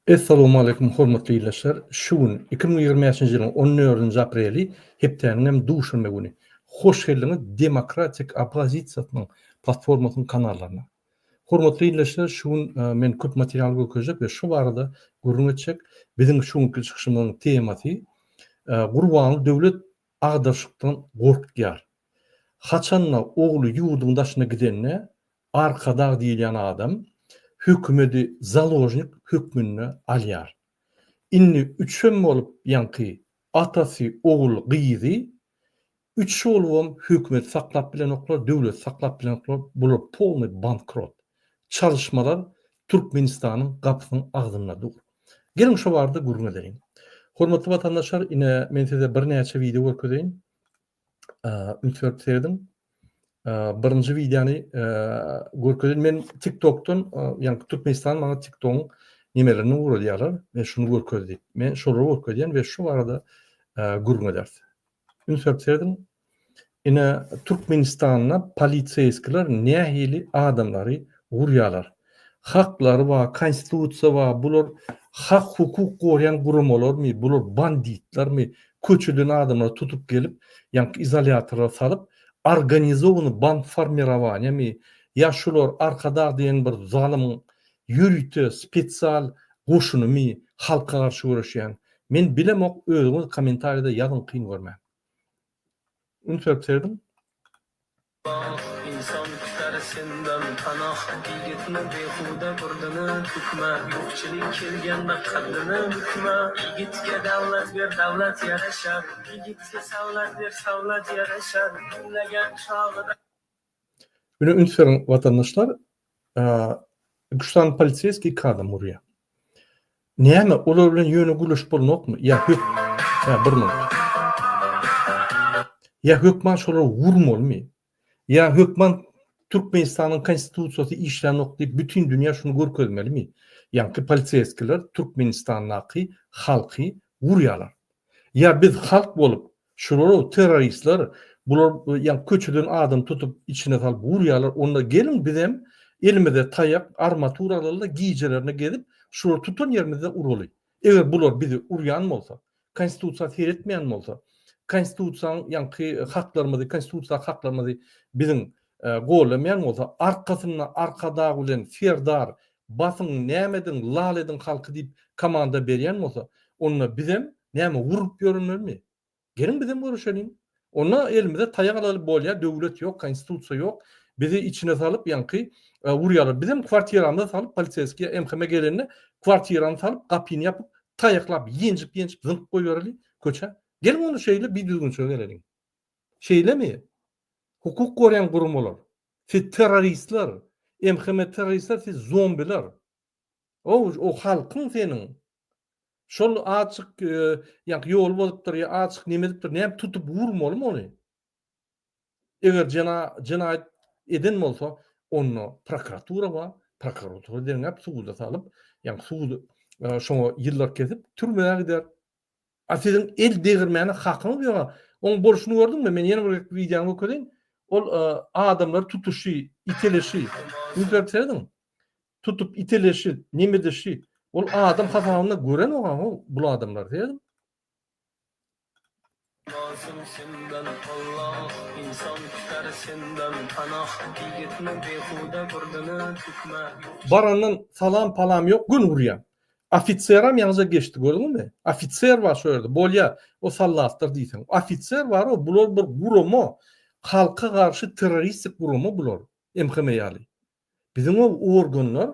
Essalowmaleýkum hormatly ildeşler! Şu gün 2025-nji ýylyň on dördünji apreli hepdäniň hem duşenbe güni. Hoş geldiňiz Demokratik oppozisiýasynyň platformasynyň kanallaryna. Hormatly ildeşler şu gün men köp material görkezjek we şu barada gürrüň etjek. Biziň şu günki çykyşymyzyň temasy Gurbanguly döwlet agdaryşykdan gorkýar. Haçanda ogly ýurduň daşyna gidende Arkadag diýilýän adam hökümedi založnik hökmünde alýar. Indi üçem bolup ýaňky atasy, ogul, gyzy üç bolubam hökümeti saklap bilenoklar, döwleti saklap bilenoklar, bular polnyý bankrot. Çalyşmalar Türkmenistanyň gapysynyň agzynda dur. Geliň şo barada gürrüň edeliň. Hormatly watandaşlar ine men size birnäçe wideo görkezeýin. Üns berip serediň. Birinji wideony görkezeýin. Men TikTokdan, ýagny Türkmenistan maňa TikTogyň nemelerini ugradýarlar we şuny görkez diýip. Men şolary görkezýän we şu barada gürrüň ederis. Üns berip serediň. Ine Türkmenistanda poliseýskiler nähili adamlary urýarlar. Haklary bar, konstitusiýa bar, bular hak hukuk gorýan guramalarmy, bular banditlermi, köçeden adamlary tutup gelip, ýaňky izolýatora salyp, organizowany band formirowaniýamy, ýa şular Arkadag diýen bir zalymyň ýörite spesial goşunymy halka garşy göreşýän. Men bilemok özüňiz kommentariýada ýazyň kyn görmän. Üns berip serediň. Inson kutar sendan panoh, Yigitni behuda burnini tukma, Yo'qchilik kelganda qaddini bukma, Yigitga davlat ber, davlat yarashar, Yigitga savlat ber, savlat yarashar, Gullagan chog'ida. Buna üns beriň watandaşlar. Üç sany poliseýskiý iki adam urýar. Näme olar bilen ýöne gürleşip bolnokmy? Ýa hök Hä bir minut. Ýa hökman şolary urmalymy? Ýa hökman Türkmenistanyň konstitusiýasy işlänok diýip bütin dünýä şuny görkezmelimi? Ýaňky poliseýskiler Türkmenistandaky halky urýarlar. Ýa biz halk bolup Şular terroristler, bular ýa köçeden adam tutup içine salyp urýarlar, onda geliň bizem elimize taýak, armatura alaly-da gijelerine gezip şulary tutan ýerimizde uraly. Eger bular bizi urýan bolsa, konstitusiýa seretmeýän bolsa, konstitusiýanyň ýaňky haklarymyzy, konstitusiýadaky haklarymyzy biziň gollamaýan bolsa, arkasynda Arkadag bilen Serdar basyň, näme ediň, lal ediň halky diýip komanda berýän bolsa, onda bizem Näme urulyp ýörünmelimi? Geliň bizem görüşeliň. Onda elimize taýak alaly bolýa, döwlet ýok, konstitusiýa ýok. Bizi içine salyp ýaňky urýarlar. Bizem kwartiramyza salyp poliseýskiý MHM gelende kwartirany salyp gapyny ýapyp taýaklap ýenjip ýenjip zyňyp goýbereli köçä. Geliň onda şeýle bir düzgünçilige geleliň. Şeýlemi? Hukuk goraýan guramalar. Siz terroristler. MHM terroristler siz zombiler. O o halkyň seniň. Şol azjyk ýaňky ýol bozupdyr ýa azjyk neme edipdir, näme tutup urmalymy ony? Eger jena jenaýat eden bolsa, onda prokuratura bar, prokuratura derňäp suda salyp, ýaňky sud şoňa ýyllar kesip türmä gider. A siziň el degirmäne hakyňyz ýok. Oň bolşuny gördüňmi? Men ýene bir gezek wideony görkezeýin. Ol adamlary tutuşy, iteleşi. Üns berip serediň. Tutup iteleşi, nemedişi. Ol adam hasabynda görenok-a bul adamlary serediň. Bolsun sendan Allah inson kutar sendan panoh Yigitni behuda burnini tukma. Barandan salam palam ýok göni urýan. Ofiseram ýaňyja geçdi gördüňizmi? Ofiser bar şo ýerde bolýa o sallatdyr diýseň. Ofiser bar o bular bir gurama halka garşy terroristik gurama bular MHM ýaly. Biziň o organlar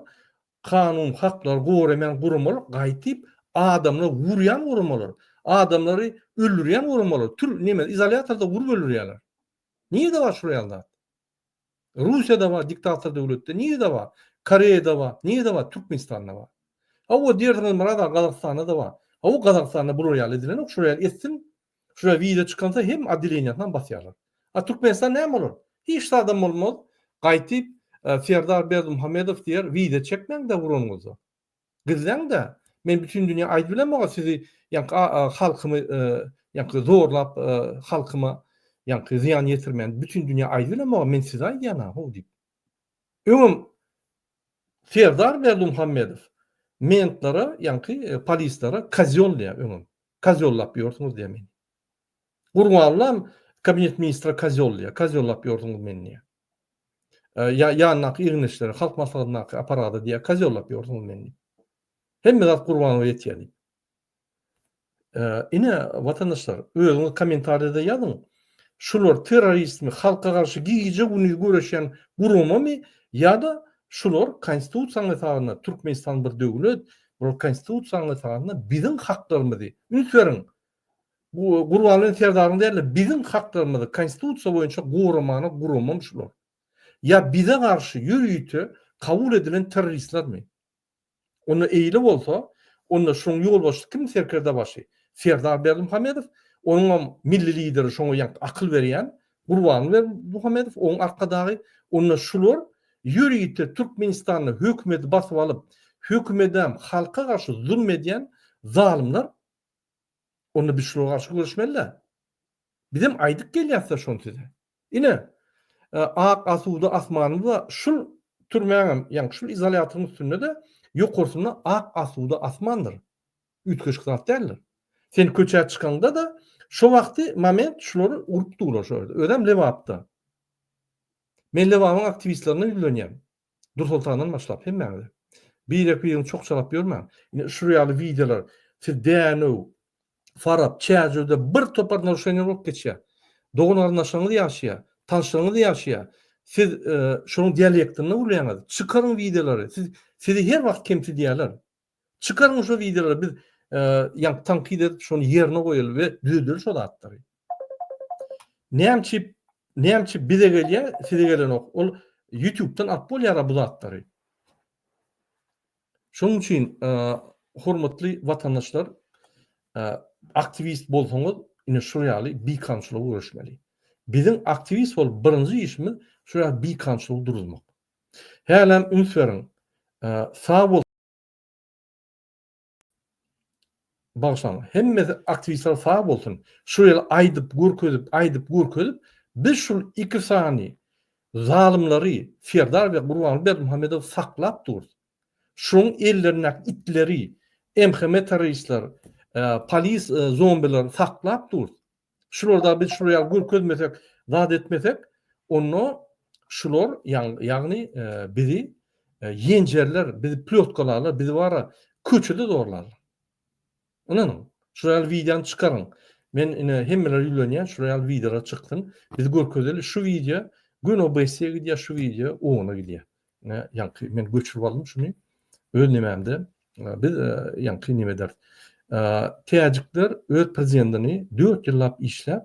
kanun haklary goramaýan guramalar gaýtyp adamlary urýan guramalar, adamlary öldürýän guramalar, tür neme izolýatorda urup öldürýärler. Nirede bar şular ýaly zat? Russiýada bar diktator döwletde, nirede bar? Koreýada bar, nirede bar? Türkmenistanda bar. Hawa diýersiňiz Myrat aga Gazagystanda-da bar. Hawa Gazagystanda bular ýaly edilenok, şular ýaly etsin, Şular wiza çykansa hem odeleniýasynam basýarlar. A Türkmenistan näme bolar? Hiç zadam bolmaz. Gaýtyp Serdar Berdimuhamedow diýer, wiza çekmäň-de uranyňyzda. Gizläň-de. Men bütin dünýä aýdyp bilemok-a sizi ýaňky halkymy ýaňky zorlap halkyma ýaňky zyýan ýetirmän bütin dünýä aýdyp bilemok-a men size aýdýan-a how diýip. Öňem Serdar Berdimuhamedow. Mentlere, ýaňky e, polislere kozýol diýýär öňem. Kozýollap ýörsüňiz diýýär meni. Gurbangulam kabinet ministre kozýol diýýär. Kozýollap ýörsüňiz meni diýýär. E, ýa ýanyndaky ýygnaçlara, halk maslahatyndaky apparata diýýär, kozýollap ýörsüňiz meni diýip. Hemme zat Gurbanowa ýetýär diýip. E, ine, watandaşlar, özüňiz kommentariýada ýazyň. Şular terroristmi, halka garşy gije-gündiz göreşýän guramamy ýa-da şular konstitusiýanyň esasynda Türkmenistan bir döwlet, bular konstitusiýanyň esasynda biziň haklarymyzy, üns beriň, Gurbanguly Serdaryň däl-de, biziň haklarymyzy konstitusiýa boýunça goramana guramamy şular? Ýa bize garşy ýörite kabul edilen terroristlermi? Onda eýle bolsa, onda şoň ýolbaşçysy kim serkerdebaşy? Serdar Berdimuhamedow, onuňam milli lideri şoňa ýaňky akyl berýän Gurbanguly Berdimuhamedow, oň arkadagy. Onda şular ýörite Türkmenistanda hökümeti basyp alyp, hökümedem halka garşy zulum edýän zalymlar. Onda biz şulara garşy göreşmeli-dä. Bizem aýdyp gelýäs-dä şony size. Ine, ak asuda asmanymyz-a şul türmäňem, ýagny şul izolýatoryň üstünde-de ýokarsynda ak asuda asmandyr. Üýtgeşik zat däldir. Sen köçä çykaňda-da şo wagty moment şulary urup durlar şo ýerde. Özem Lebapda. Men Lebabyň aktiwistlerine ýüzlenýän. Dursoltandan başlap hemmäňize. Birek-biriňi çokjalap ýörmäň. Ine şul ýaly wideolar siz Dänew, Farap, Çärjewde bir topar naruşeniýa bolup geçýär. Dogan-garyndaşlaryňyz ýaşaýar, tanyşlaryňyz ýaşaýar. Siz şonuň dialektinde gürleýäňiz. Çykaryň wideolary. Siz sizi her wagt kemsidýärler. Çykaryň şo wideolary biz ýaňky tankyt edip şony ýerine goýaly we düzedeli şo zatlary. Näme üçin näme üçin bize gelýär, size gelenok. Ol YouTube-dan alyp bolýar bu zatlary. Şonuň üçin hormatly watandaşlar aktiwist bolsaňyz ine şu ýaly bikanunçylygy göreşmeli. Biziň aktiwist bolup birinji işimiz şu ýaly bikanunçylygy duruzmak. Hälem üns beriň. Sag bol. Bagyşlaň. Hemmesi aktiwistler sag bolsun. Şu ýyl aýdyp görkezip, aýdyp görkezip, biz şul iki sany zalymlary Serdar we Gurbanguly Berdimuhamedowy saklap durus. Şuň ellerindäki itleri, MHM terroristler, polis zombiler saklap durus. Şularda biz şular ýaly görkezmesek, zat etmesek, onda şular ýagny bizi ýenjerler, bizi plýotkalarlar, bizi bara köçede zorlarlar. Ynanyň, şular ýaly wideony çykaryň. Men ine hemmelere ýüzlenýän, şular ýaly wideolar çyksyn. Biz görkezeli, şu wideo göni OBS-e gidýär, şu wideo OON-a gidýär. Ine, ýaňky men göçürip aldym şuny. Öz nemämde biz ýaňky neme ederis. Täjikler öz prezidentini 4 ýyllap işläp,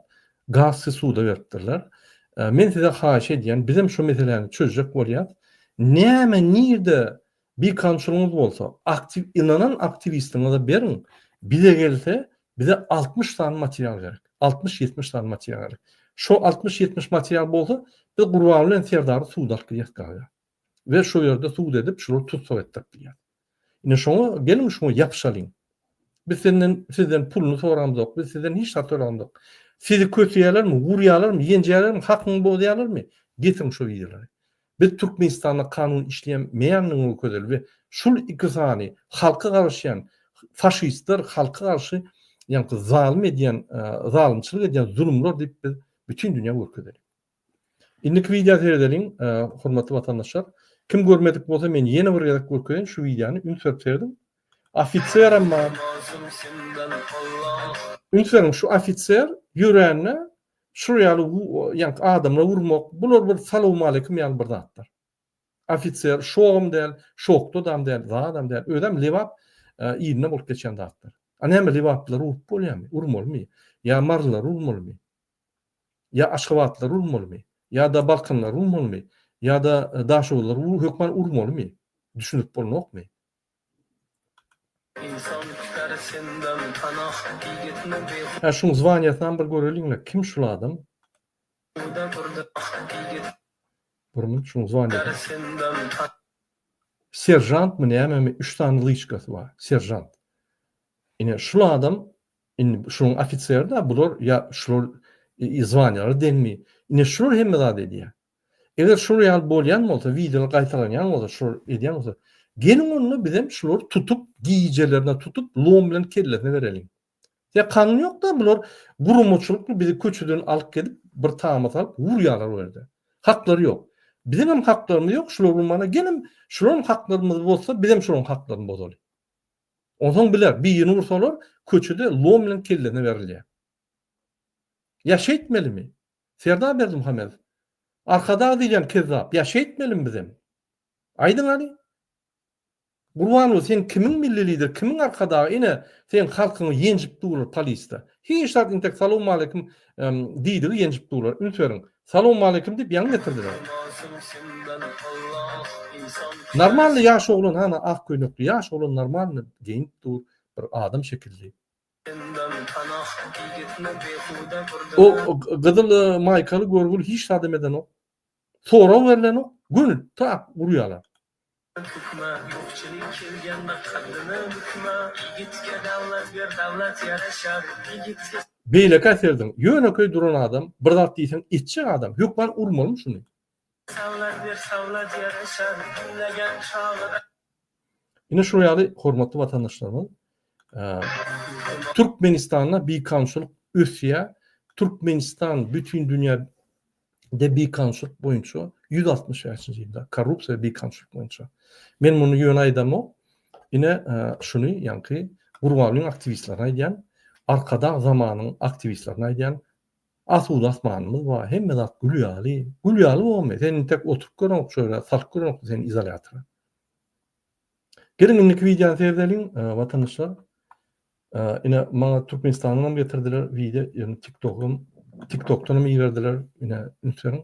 gazsy suda beripdirler. Men size haýyş edýän, bizem şu meseläni çözjek bolýas. Näme, nirde bikanunçylygyňyz bolsa, aktiw ynanan aktiwistiňize beriň. Bize gelse, bize 60 sany material gerek. 60-70 sany material gerek. Şo 60-70 material bolsa, biz Gurban bilen Serdary suda alyp gidýäs gaýa. We şo ýerde sud edip, şulary tussag etdirip bilýäs. Ine şoňa geliň şoňa ýapyşalyň. Biz senden sizden puluny soramzok, biz sizden hiç zat soramzok. Sizi köseýärlermi, urýarlarmy, ýenjeýärlermi, hakyňy bozýarlarmy? Getiriň şo wideolary. Biz Türkmenistanda kanun işleýändigini görkezeli we şul iki sany halka garaşýan faşistler halka garşy ýaňky zalym edýän zalymçylyk edýän zulumlar diýip biz bütin dünýä görkezeli. Indiki wideo seredeliň hormatly watandaşlar. Kim görmedik bolsa men ýene bir gezek görkezeýin şu wideony üns berip serediň. Ofiserem bar. Üns beriň şu ofiser ýörände Şul ýaly ýaňky adamlar urmak, bular bir salowmaleýkim ýaly bir zatlar. Ofiser şogam däl, şokdadam däl, zadam däl. Özem Lebap ilinde bolup geçen zatlar. A näme lebaplylary urup bolýarmy? Urmalymy? Ýa marylylary urmalymy? Ýa aşgabatlylary urmalymy? Ýa-da balkanlylary urmalymy? Ýa-da daşoguzlylary hökman urmalymy? Düşünip bolnokmy? Hä şuň zwaniýasynam bir göreliňle kim şul adam? Bir minut şuň zwaniýasy. Seržantmy nämemi üç sany lyçkasy bar. Seržant. Ine şul adam indi şuň ofiseri-da bular ýa şular zwaniýalary deňmi? Ine şular hemme zady edýär. Eger şol ýaly bolýan bolsa, wideolar gaýtalanýan bolsa, şol edýän bolsa, Geliň onda bizem şulary tutup, gijelerine tutup, lom bilen kellesine bereliň. Ýa kanun ýok-da, bular guramaçylykly bizi köçeden alyp gelip, bir tama salyp urýarlar o ýerde. Haklary ýok. Biziň hem haklarymyz ýok, şular urmana gelin, şularyň haklarymyzy bozsa, bizem şolaryň haklaryny bozaly. Onsoň biler, birini ursalar, köçede lom bilen kellesine berilýär. Ýa şeýtmelimi? Serdar Berdimuhamedow, Arkadag diýilýän kezzap, ýa şeýtmelimi bizem? Aýdyň hany? Gurbanguly sen kimiň milli lider kimiň arkadagy ine seň halkyňy ýenjip durlar polisda hiç zat intek salowmaleýkim diýdigi ýenjip durlar üns beriň salowmaleýkim diýip ýaňy getirdiler. Normalny ýaş oglan hana ak köýnekli ýaş oglan normalny geýinip dur bir adam şekilli. O gyzyl maýkaly görgül hiç zadam edenok. Sorag berlenok göni tak urýalar. Bükme, ýokçulyk kelgende kaddyny bükme, Ýigitge dawlat ber, dawlat ýaraşar, Ýigitge. Beýlekä serediň, ýönekeý duran adam, bir zat diýseň etjek adam, hökman urmalymy şuny? Sawlat ber, sawlat ýaraşar, Diňlegen çagyda. Ine şular ýaly hormatly watandaşlarymyz, Türkmenistanda bikanunçylyk ösýär, Türkmenistan bütin dünýä de bikanunçylyk boýunça 165-nji ýylda korrupsiýa we bikanunçylyk boýunça. Men muny ýöne aýdamok. Ine şuny ýaňky Gurbangulyň aktiwistlerine aýdýan, Arkadag zamanyň aktiwistlerine aýdýan. Asuda asmanymyz bar, hemme zat gül ýaly. Gül ýaly bolmy? Sen intek oturyp göreňok şu ýere, salyp göreňok seni izolýatora. Geliň indiki wideony seredeliň, watandaşlar. Ine maňa Türkmenistandan hem getirdiler wideo, ýöne TikTok'am, TikTok'dan hem iberdiler. Ine üns beriň.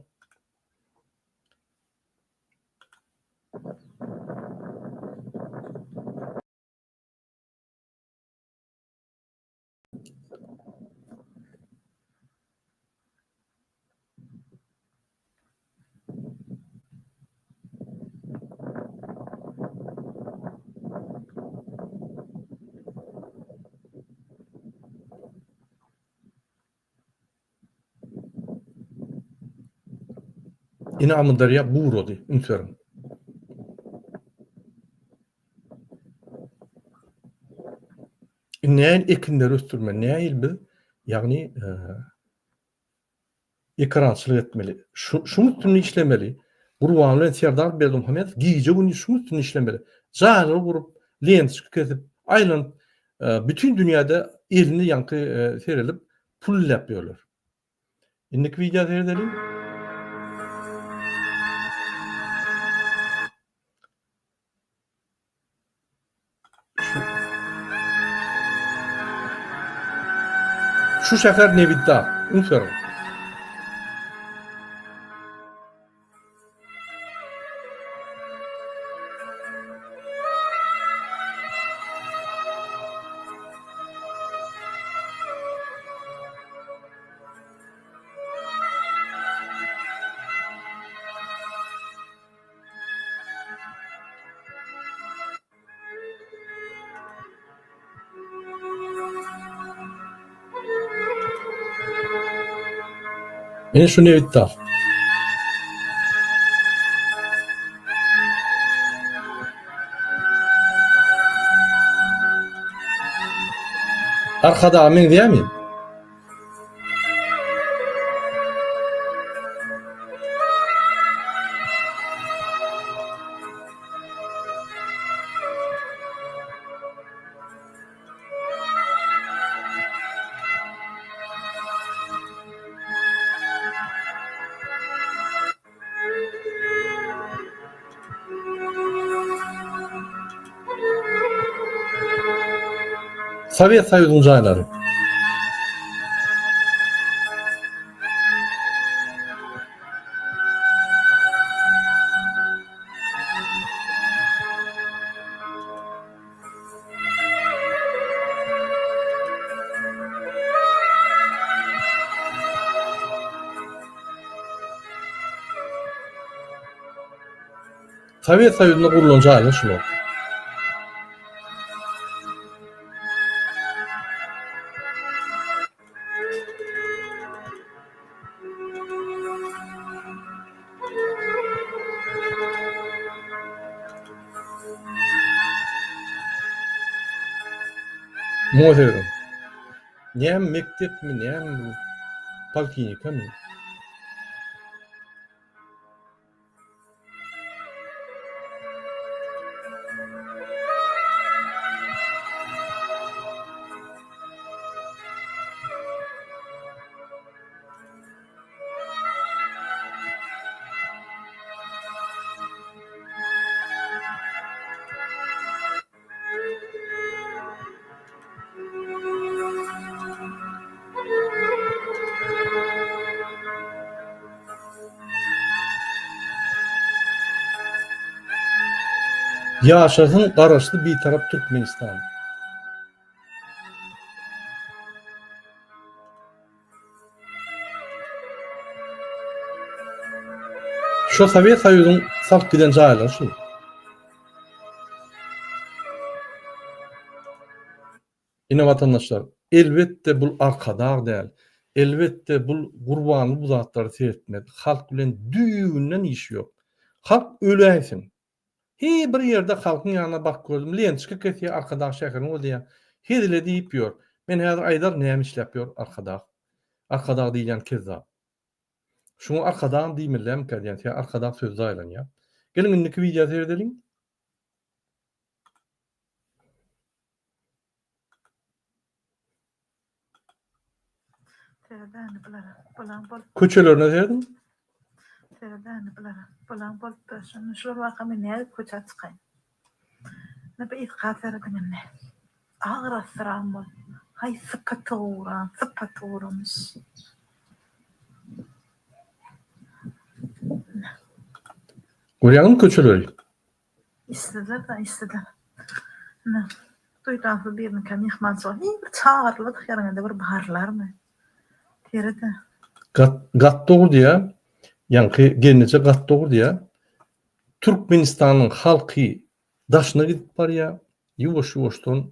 Ine Amyderýa gurady, üns beriň. Nähili ekinleri ösdürmeli, nähili biz, ýagny Ekerançylyk etmeli. Şu, şuň üstünde işlemeli. Gurbanguly bilen Serdar Berdimuhamedow gije-gündiz şuň üstünde işlemeli. Jaýlary gurup, lentoçka kesip, aýlanyp, bütin dünýäde elini ýaňky serelip pul iläp ýörler. Indiki wideo seredeliň. Şu şäher Nebitdag. Üns beriň. Ine şu nebitdag. Arkadaga meňzeýärmi? Sowet Soýuzynyň jaýlary. Sowet Soýuzynda gurlan jaýlar şular. Muňa serediň. Näme mekdepmi, näme bu? Poliklinikamy? Ýaşasyn Garaşsyz Bitarap Türkmenistan! Şo Sowet Soýuzyň salyp giden jaýlary şu. Ine watandaşlar, elbetde bul Arkadag däl, elbetde bul Gurbanly bu zatlary seretmez. Halk bilen düýbünden işi ýok. Halk öläýsin. Hi bir ýerde halkyň ýanyna baryp gördüm, lençka kesýär Arkadag şäheriniň özi diýýär. Hezil edip ýör. Men häzir aýdaryn näme işläp ýör Arkadag. Arkadag diýilýän kezzap. Şuňa Arkadagam diýmelirämikä diýýän, sebäbi Arkadag sözi zaýalanýar. Geliň indiki wideo seredeliň. Köçelerine serediň. Görýäňmi köçeleri? Işsizler-de, işsizler. Ine, duýdansyz biriniňkä myhmançylyga hiç bir çagyrylmadyk ýeriňe-de bir barylarmy? Seret-ä. Gat, gat dogry diýýär. Ýaňky gelneje gat dogry diýýär. Türkmenistanyň halky daşyna gidip barýar. Ýuwaş-ýuwaşdan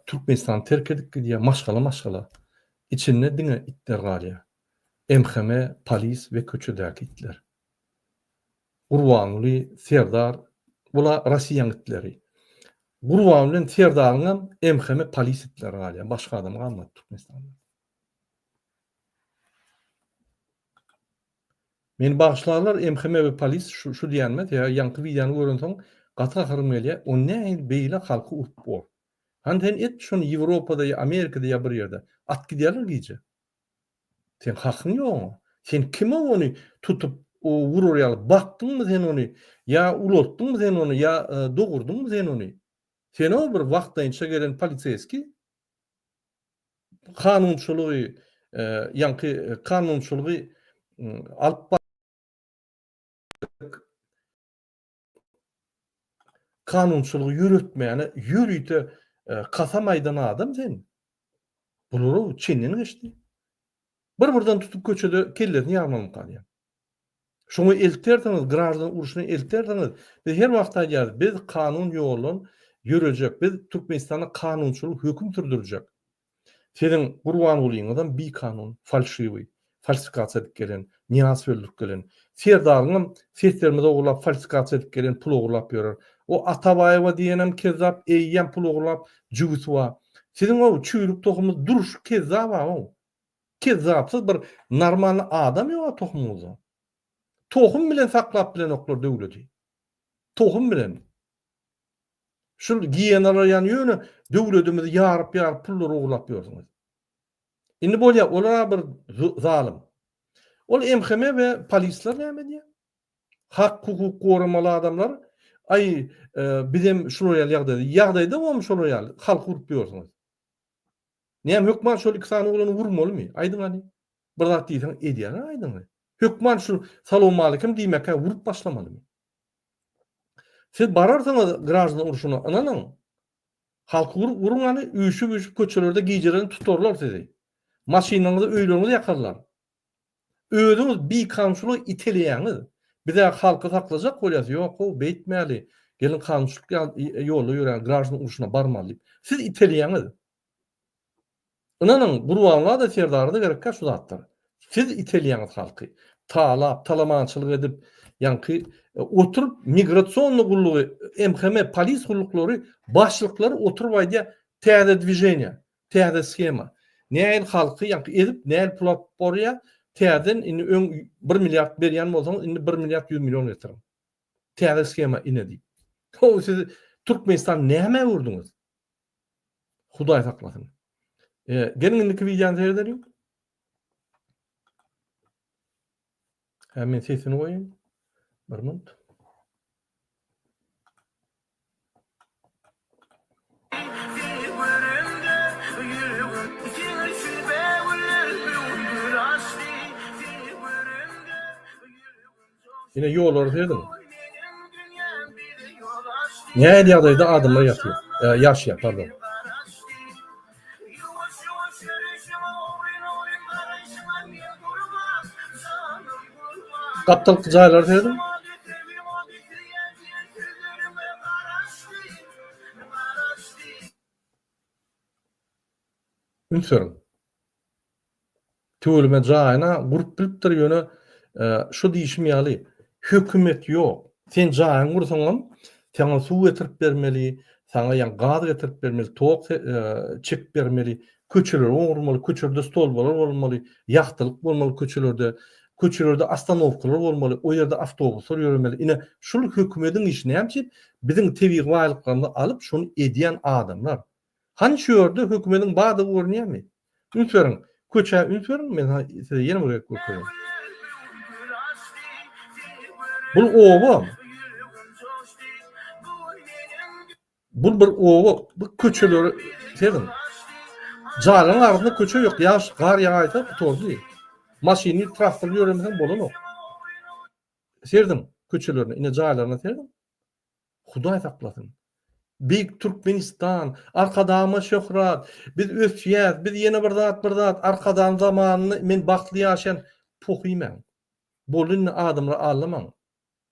Türkmenistany terk edip gidýär, maşgala-maşgala. Içinde diňe itler galýar. MHM, polis we köçedäki itler. Gurbanguly Serdar bula Rossiýaň itleri. Gurban bilen Serdaryňam MHM polis itleri galýar. Başga adam galmady Türkmenistanda. Meni bagyşlarlar MHM we polis şu, şu diýenime sebäbi ýaňky wideony görensoň gaty gaharym gelýär. O nähili beýle halky urup bor. Hany sen et şony Ýewropada ýa Amerikada ýa bir ýerde. At gidýärler gije. Seň hakyň ýok oňa. Sen kime ony tutup urar ýaly bakdyňmy sen ony ýa ulaltdyňmy sen ony ýa dogurdyňmy sen ony. Sen-ow bir wagtlaýynça gelen poliseýskiý. Kanunçylygy ýaňky kanunçylygy alyp Kanunçylygy ýöretmäne ýörite kasam aýdan adam sen. Bular çenden geçdi. Bir-birden tutup köçede kellesini ýarmalymyka diýýän. Şoňa eltersiňiz, graždan urşuna eltersiňiz. Biz her wagt aýdýarys, biz kanun ýoldan ýörejek, biz Türkmenistanda kanunçylyk höküm sürdürjek. Siziň Gurbangulyňyzam bikanun, falşiwiý, falsifikasiýa edip gelen, Nyýazow öldürip gelen. Serdaryňam seslerimizi ogurlap falsifikasiýa edip gelen pul ogurlap ýörer. O Atabaýewa diýenem kezzap eýýäm pul ogurlap jübüsi bar. Siziň o çüýrük tohumyz durşy kezzap-a o. Kezzapsyz bir normalny adam ýok-a tohumyňyzda. Tohum bilen saklap bilenoklar döwleti. Tohum bilen. Şul giýenalar ýany ýöne döwledimizi ýaryp ýaryp pullary ogurlap ýörsüňiz. Indi bolýa olar bir zalym. Ol MHM we polisler näme edýär? Hak hukuk goramaly adamlar aý e, bizem şular ýaly ýagdaýda ýagdaýda bolmy şolar ýaly halky urup ýörsüňiz. Näme hökman şol iki sany oglany urmalymy? Aýdyň hany. Bir zat diýseň edýärler aýdyň. Hökman şu salowmalikim diýmekkä urup başlamalymy? Siz bararsyňyz graždan urşuna ynanyň. Halky urup uruň hany üýşüp üýşüp köçelerde gijelerin tutarlar sizi. Maşynlaryňyzy öýleriňizi ýakarlar. Özüňiz bikanunçylyga iteleýäňiz. Bizä halky saklajak bolýas ýok how beýtmäli geliň kanunçylyk ýolda ýöräň graždan urşuna barmaly diýip. Siz iteleýäňiz. Ynanyň, Gurbanguly-da Serdara-da gerekkä şu zatlar. Siz itelýäňiz halky. Talap, talamançylyk edip, ýaňky oturyp migrasionnyý gullugy, MHM, polis gulluklary başlyklary oturyp aýdýar, Täze dwiženiýa, täze shema. Nähili halky ýaňky ezip, nähili pul alyp borýar, täzeden indi öň bir milliard berýän bolsaňyz, indi bir milliard 100 million getiriň. Täze shema ine diýip. How siz Türkmenistan nämä öwürdiňiz? Hudaý saklasyn. E, geliň indiki wideony seredeliň. Hä men sesini goýaýyn. Bir minut. Ine ýollary serediň. Nähili ýagdaýda adamlar ýatyr, ýaşaýar, pardon. Gapdalky jaýlary serediň. Üns beriň. Tüweleme jaýyna gurup bilipdir ýöne şu diýşim ýaly hökümet ýok. Sen jaýyňy gursaňam saňa suw getirip bermeli, saňa ýa gaz getirip bermeli, tok çekip bermeli, köçeleri oňurmaly, köçelerde stolbalar bolmaly, ýagtylyk bolmaly köçelerde, köçelerde ostanowkalar bolmaly, o ýerde awtobuslar ýöremeli. Ine şul hökümediň işi näme üçin biziň tebigy baýlyklarymyzy alyp şony edýän adamlar. Hany şu ýerde hökümediň bardygy görünýärmi? Üns beriň, köçä üns beriň, men size ýene bir gezek görkezeýin. Bul oba. Bul bir oba, bu köçeleri sezin. Jaýlaryň arasynda köçe ýok, ýagyş, gar ýagaýsa gutardy. Maşyny, traktorly ýöremeseň bolanok. Serediň köçelerine, ine jaýlaryna serediň. Hudaý saklasyn. Beýik Türkmenistan, Arkadagymyza şöhrat, biz ösýäs, biz ýene bir zat bir zat, Arkadagyň zamanynda men bagtly ýaşaýan, poh iýmäň. Boldy indi adamlary aldamaň.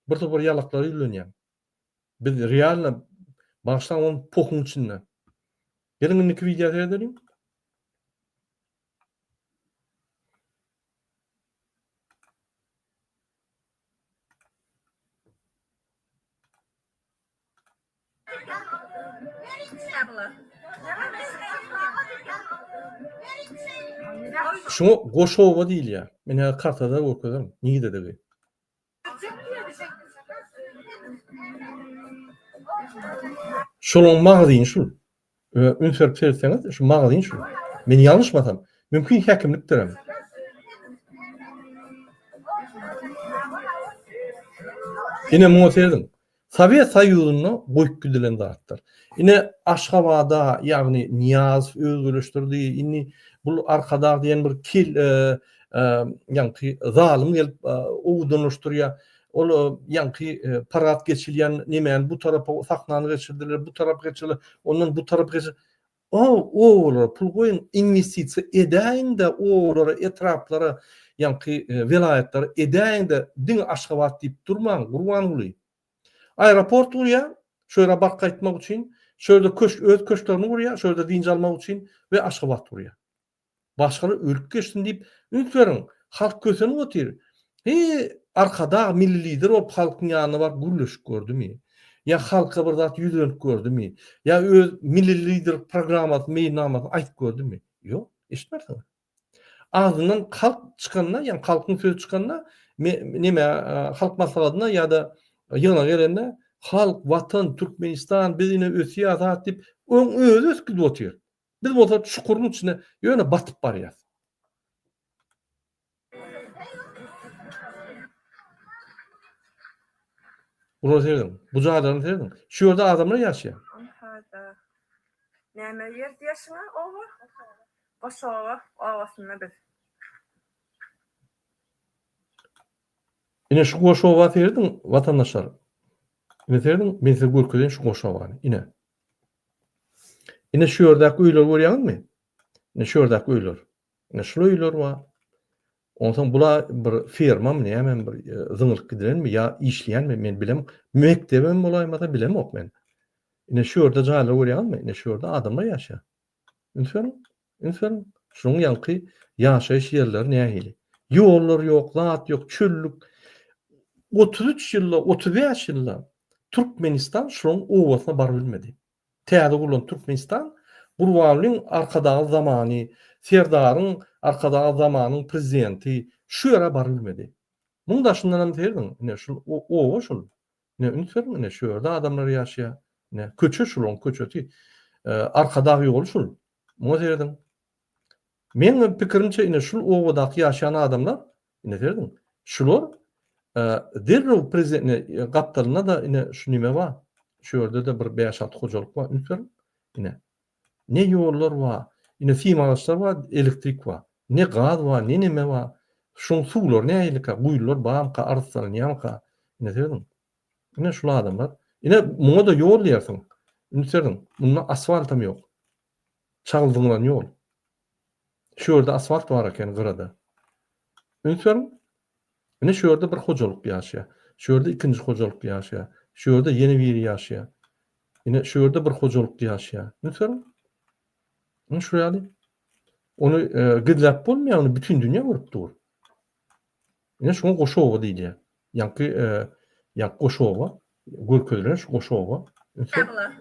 Bir topar ýalaklara ýüzlenýän. Biz realno bagyşlaň ony pohuň içinde. Geliň indiki wideo seredeliň. Şuňa Goşoba diýilýär. Men häzir kartada görkezerin nirededigi. Şolaň magazyny şul. Üns berip seretseňiz, şu magazin şu. Men ýalňyşmasam, mümkin häkimlikdirem. Ine muňa serediň. Sowet Soýuzynda goýup gidilen zatlar. Ine Aşgabada, ýagny Nyýazow özgeleşdirdi, indi bul Arkadag diýen bir kel ýaňky zalym gelip owadanlaşdyrýar. Ol ýaňky parad geçilýän nemäni bu tarapa sahnany geçirdiler, bu tarapa geçirdiler, ondan bu tarapa geçir. O obalara pul goýuň, inwestisiýa edäýiň-de obalara, etraplara, ýaňky welaýatlara edäýiň-de, diňe Aşgabat diýip durmaň, Gurbanguly. Aeroport gurýar, şo ýere baryp gaýtmak üçin, şo ýerde köşk, öz köşklerini gurýar, şo ýerde dynç almak üçin we Aşgabat gurýar. Başgalar ölüp geçsin diýip üns beriň, halk kösenip otyr. He, Arkadag milli lider bolup halkyň ýanyna baryp gürleşip gördümi? Ýa halka bir zat ýüzlenip gördümi? Ýa öz milli lider programmasyny, meýilnamasyny aýdyp gördümi? Ýok, eşitmersiňiz. Agzyndan halk çykanda, ýagny halkyň sözi çykanda, neme halk maslahatyna ýa-da ýygnaga gelende halk, watan, Türkmenistan, biz ine ösýäs zat diýip, oň özi ösüp gidip otyr. Biz bolsa çukuryň içine ýöne batyp barýas. Bulara serediň. Bu jaýlaryna serediň. Şu ýerde adamlar ýaşaýar. Ynha-da. Näme ýer diýersiňä oba? Goşoba obasynda biz. Ine şu Goşoba serediň watandaşlar. Ine serediň, men size görkezeýin şu Goşobany. Ine. Ine şu ýerdäki öýleri görýäňizmi? Ine şu ýerdäki öýler. Ine şul öýler bar. Onsoň bula bir fermamy nämemi bir e, zyňylyp gidilenmi ýa işleýänmi men bilem. Mekdebem bolaýmasa bilemok men. Ine şu ýerde jaýlar görýäňizmi? Ine şu ýerde adamlar ýaşaýar. Üns beriň. Üns beriň. Şunuň ýaňky ýaşaýyş ýerleri nähili? Ýollar ýok, zat ýok, çöllük. 33 ýylda, 35 ýylda Türkmenistan şularyň obasyna baryp bilmedi. Täze gurlan Türkmenistan Gurbangulyň Arkadagly zamany, Serdaryň Arkadagly zamanyň prezidenti şu ýere barybilmedi. Muň daşyndanam serediň, ine şul oba şul. Ine üns beriň, ine şu ýerde adamlar ýaşaýar. Ine köçe şularyň köçesi. Arkadag ýoly şul. Muňa serediň. Meň pikirimçe ine şul obadaky ýaşaýan adamlar, ine serediň, şular derrew prezident ine gapdalynda-da ine şu nime bar. Şu ýerde-de bir bäş-alty hojalyk bar, üns beriň. Ine. Ne ýollar bar, ine sim agaçlar bar, elektrik bar. Ne gaz bar, ne neme bar. Şuň suwlary nähilika, guýular barmyka, arassalanýarmyka? Ine serediň. Ine şul adamlar. Ine muňa-da ýol diýersiň. Üns beriň, munda asfaltam ýok. Çagyl zyňlan ýol. Şu ýerde asfalt bar eken gyrada. Üns beriň. Ine şu ýerde bir hojalyk ýaşaýar. Şu ýerde ikinji hojalyk ýaşaýar. Şu ýerde ýene biri ýaşaýar. Ine şu ýerde bir hojalyk ýaşaýar. Üns beriň. Ine şu ýaly. Ony e, gizläp bolmaýar, ony bütün dünýä görüp dur. Ine şuňa goşa oba diýilýär. Ýaňky e, ýaňky goşa oba görkezilen şu goşa oba. Üns beriň.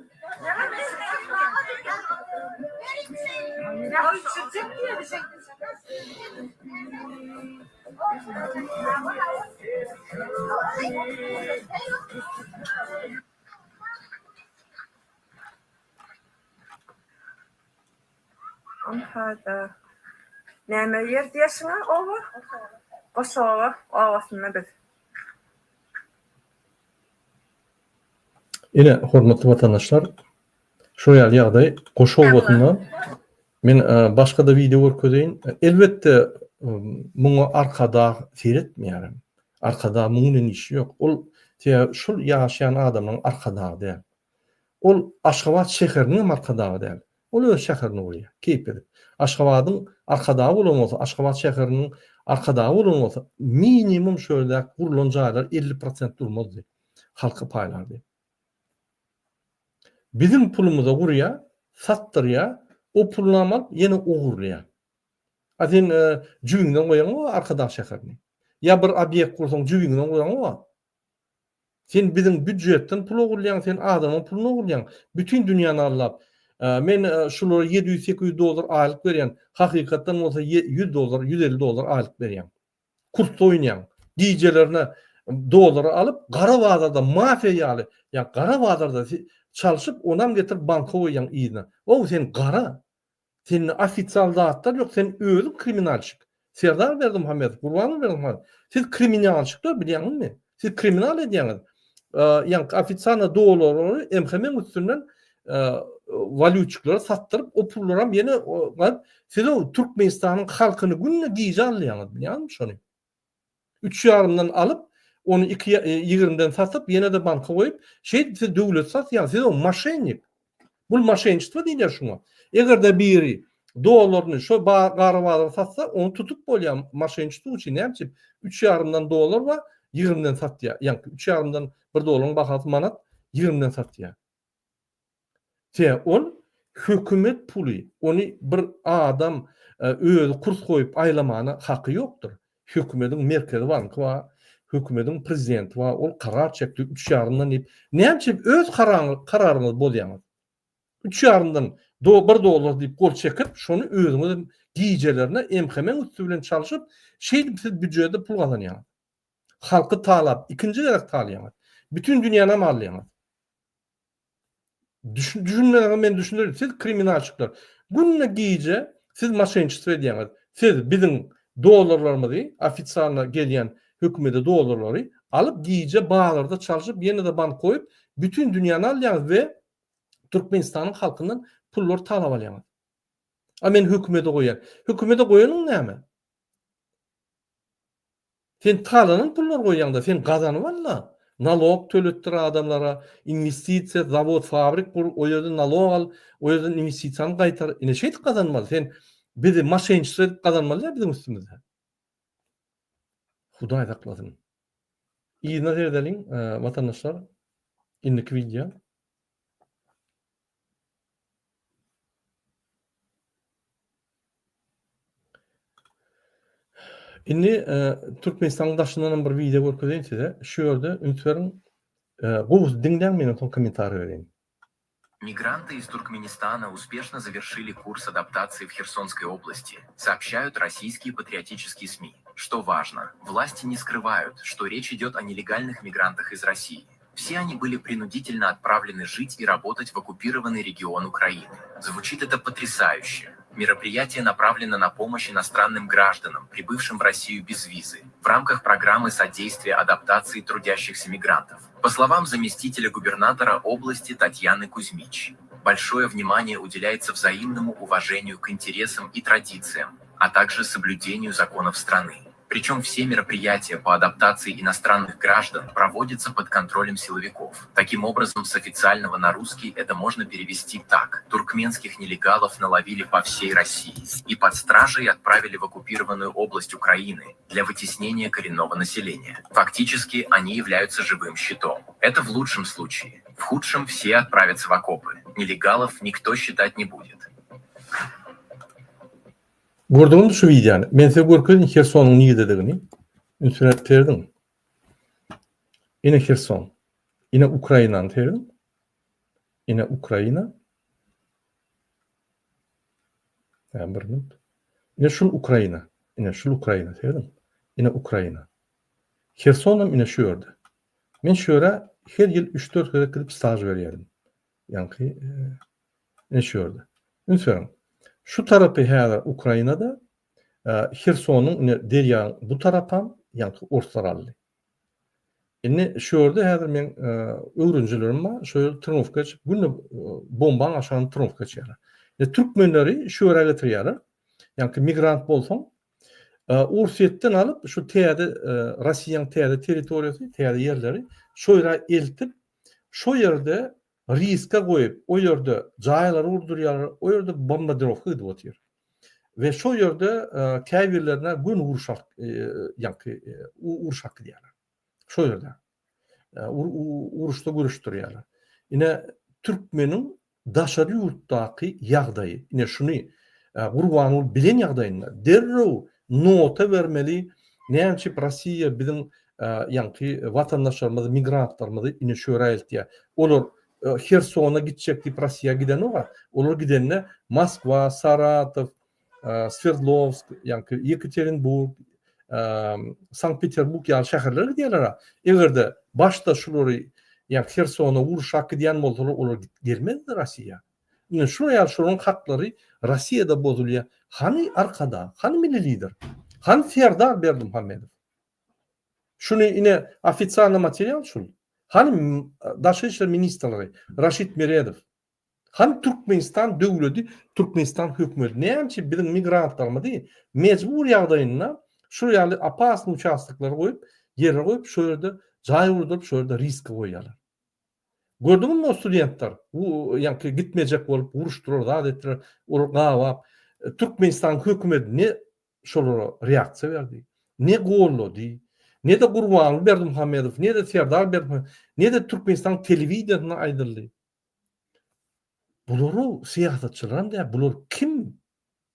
Onhada näme ýer diýersiňä oba? Goşoba obasynda biz. Ine, hormatly watandaşlar, şol ýaly ýagdaý Goşa obasynda. Men başga-da wideo görkezeýin. Elbetde, muňa Arkadag seretmeýär. Arkadag muň bilen işi ýok. Ol sebäbi şol ýaşaýan adamlaryň arkadagy däl. Ol Aşgabat şäheriniň hem arkadagy däl. Ol öz şäherini gurýar, keýp edip. Aşgabadyň arkadagy bolan bolsa, Aşgabat şäheriniň arkadagy bolan bolsa, minimum şu ýerdäki gurlan jaýlar 50 prosent durmazdy. Halka paýlardy. Biziň pulumyza gurýar, satdyrýar, o pulunam alyp ýene ogurlaýar. A sen jübiňden goýaňok Arkadag şäherini. Ýa bir obýekt gursaň jübiňden goýaňok. Sen biziň býudjetden pul ogurlaýaň, sen adamyň puluny ogurlaýaň. Bütin dünýäni aldap. Men şulara 700-800 dollar aýlyk berýän, hakykatdan bolsa 100 dollar, 150 dollar aýlyk berýäň. Kursda oýnaýaň. Gijelerine dollary alyp, gara bazarda mafiýa ýaly, ýa gara bazarda çalşyp, onam getirip banka goýýaň yzyna. Ow sen gara. Sende ofisial zatlar ýok, sen özüň kriminalşik. Serdar Berdimuhamedow, Gurbanguly Berdimuhamedow, siz kriminalşikler bilýäňizmi? Siz kriminal edýäňiz. Ýaňky ofisialny dollarlary MHM-iň üstünden walýutçiklara satdyryp, o pullaram ýene siz o Türkmenistanyň halkyny günde gije alýaňyz, bilýäňizmi şony? Üç ýarymdan alyp, ony iki ýigrimden satyp, ýene-de banka goýup, şeýdip siz döwleti satýaňyz. Siz o moşennik. Bul moşenniçtwo diýilýär şuňa. Eger-de biri dollaryny şo gara bazara satsa, ony tutup bolýar moşenniçtwo üçin. Näme üçin? Üç ýarymdan dollar bar, ýigrimden satýar. Ýaňky üç ýarymdan bir dollaryň bahasy manat, ýigrimden satýar. Te ol hökümet puly, ony bir adam özi kurs goýup aýlamana haky ýokdur. Hökümediň merkezi banky bar, hökümediň prezidenti bar, ol karar çekdi üç ýarymdan diýip. Näme üçin öz kararyňyzy bozýaňyz? Üç ýarymdan bir dollar diýip gol çekip, şony özüňiz gijelerine MHM-iň üsti bilen çalşyp, şeýdip siz býujete pul gazanýaňyz. Halky talap, ikinji gezek talaýaňyz. Bütin dünýänam alýaňyz. Düşünmeseňiz men düşündirin. Siz kriminalçyklar. Günde gije siz moşenniçestvo edýäňiz. Siz biziň dollarlarymyzy, ofitsialno gelýän hökümede dollarlary alyp gije bazarda çalşyp ýene-de bank goýup bütin dünýäni alýaňyz we Türkmenistanyň halkyndan pullary talap alýaňyz. A men hökümede goýýan. Hökümede goýanyň näme? Sen talanan pullary goýýaňda, sen gazanyp al-da. Nalog töletdir adamlara, inwestisiýa, zawod, fabrik gur, o ýerden nalog al, o ýerden inwestisiýany gaýtar. Ine şeýdip gazanmaly. Sen bizi moşenniçestvo edip gazanmaly däl biziň üstümizde. Hudaý saklasyn. Yzyna seredeliň, watandaşlar. Indiki wideo. Indi e, Türkmenistanyň daşyndan hem bir wideo görkezeýin size. Şu ýerde üns beriň. E, gowusy diňläň, men soň kommentariý bereýin. Migranty из Туркменистана успешно завершили курс адаптации в Херсонской области, сообщают российские патриотические СМИ. Что важно, власти не скрывают, что речь идет о нелегальных мигрантах из России. Все они были принудительно отправлены жить и работать в оккупированный регион Украины. Звучит это потрясающе. Мероприятие направлено на помощь иностранным гражданам, прибывшим в Россию без визы, в рамках программы содействия адаптации трудящихся мигрантов. По словам заместителя губернатора области Татьяны Кузьмич, большое внимание уделяется взаимному уважению к интересам и традициям, а также соблюдению законов страны. Причем все мероприятия по адаптации иностранных граждан проводятся под контролем силовиков. Таким образом, с официального на русский это можно перевести так. Туркменских нелегалов наловили по всей России и под стражей отправили в оккупированную область Украины для вытеснения коренного населения. Фактически они являются живым щитом. Это в лучшем случае. В худшем все отправятся в окопы. Нелегалов никто считать не будет. Gördüňizmi şu wideony? Men size görkezdim Hersonyň nirededigini. Üns berip serediň. Ine Herson. Ine Ukrainany serediň. Ine Ukraina. Ýa bir minut. Ine şul Ukraina. Ine şul Ukraina serediň. Ine Ukraina. Herson hem ine şu ýerde. Men şu ýere her ýyl 3-4 gezek gidip staž berýärdim. Ýaňky ine şu ýerde. Üns beriň. Şu tarapy häzir Ukrainada, Hersonyň ine derýaň bu tarapam ýaňky orslar aldy. Indi şu ýerde häzir meň öwrenjilerim bar, şu ýerde trenowka geçip, günde bombaň aşagynda trenowka geçýärler. Ine türkmenleri şu ýere getirýärler. Ýaňky migrant bolsaň, Orsýetden alyp şu täze Rossiýanyň täze territoriýasy, täze ýerleri şo ýere eltip, Şo ýerde riska goýup, o ýerde jaýlary gurdurýarlar, o ýerde bombardirowka gidip otyr. We şo ýerde käbirlerine göni uruş alyp, ýaňky uruş alyp gidýärler. Şo ýerde. Uruşda göreşdirýärler. Ine, türkmeniň Daşary ýurtdaky ýagdaýy, ine şuny Gurbanguly bilen ýagdaýynda derrew nota bermeli, näme üçin Rossiýa biziň ýaňky watandaşlarymyzy, migrantlarymyzy ine şu ýere eltýär. Olar Hersona gitjek diýip Rossiýa gidenok-a. Olar gidende Moskwa, Saratow, Swerdlowsk, ýaňky Ýekaterinburg, Sankt-Peterburg ýaly şäherlere gidýärler-ä. Eger-de başda şulary, ýa Hersona urşak gidýän bolsalar, olar gelmezdi Rossiýa. Ine şular ýaly şolaryň haklary Rossiýada bozulýar. Hany Arkadag, hany Milli Lider, hany Serdar Berdimuhamedow? Şuny ine ofitsialnyý material şul. Hany Daşary işler ministrligi Raşid Meredow? Hany Türkmenistan döwledi, Türkmenistan hökümeti näme üçin biziň migrantlarymyzy mejbur ýagdaýynda şu ýaly opasny uçastoklary goýup, ýere goýup, şu ýerde jaý gurduryp, şu ýerde riske goýýarlar. Gördüňizmi o studentler, bu ýaňky gitmejek bolup uruşdylar, zat etdiler, olar gabap, Türkmenistan hökümeti ne şolara reaksiýa berdi, ne gollady, ne-de Gurbanguly Berdimuhamedow, ne-de Serdar Berdimuhamedow, ne-de Türkmenistan telewideniýesinde aýdyldy. Bular syýasatçylaram däl, bular kim?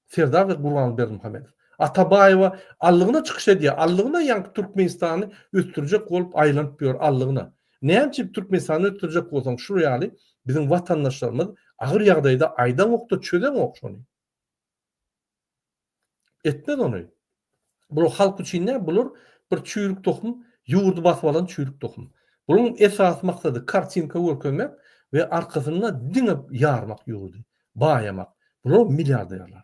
Serdar we Gurbanguly Berdimuhamedow. Atabaýewa allygyna çykyş edýär, allygyna ýaňky Türkmenistany ösdürjek bolup aýlanyp ýör, allygyna. Näme üçin Türkmenistany ösdürjek bolsaň şul ýaly biziň watandaşlarymyz agyr ýagdaýda aýdaňokda çözeňok şony. Etmez ony. Bular halk üçin däl, bular bir çüýrük tohum, ýurdy basyp alan çüýrük tohum. Bularyň esasy maksady kartinka görkezmek we arkasynda diňe ýarmak ýurdy, baýamak. Bular milliarderler.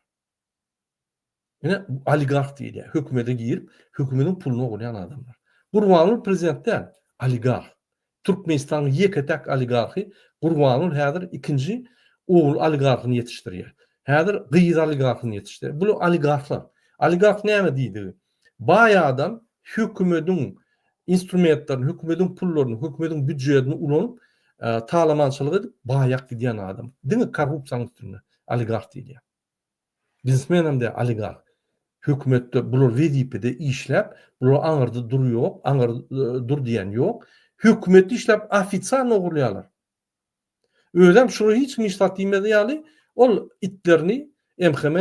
Ine oligarh diýilýär. Hökümete girip, hökümetiň puluny ogurlaýan adamlar. Gurbanguly prezident däl, oligarh. Türkmenistanyň ýeke-täk oligarhy Gurbanguly häzir ikinji ogul oligarhyny ýetişdirýär. Häzir gyz oligarhyny ýetişdirýär. Bular oligarhlar. Oligarh näme diýdigi? Baý adam hökümediň instrumentlerini, hökümediň pullaryny, hökümediň býujetini ulanyp, talamançylyk edip baýap gidýän adam. Diňe korrupsiýanyň üstünde oligarh diýilýär. Biznesmenem däl, oligarh. Hökümetde bular wezipede işläp, bular aňyrda dur ýok, aňyr dur diýen ýok. Hökümetde işläp ofitsialno ogurlaýarlar. Özem şular hiç kim hiç zat diýmez ýaly, ol itlerini, MHM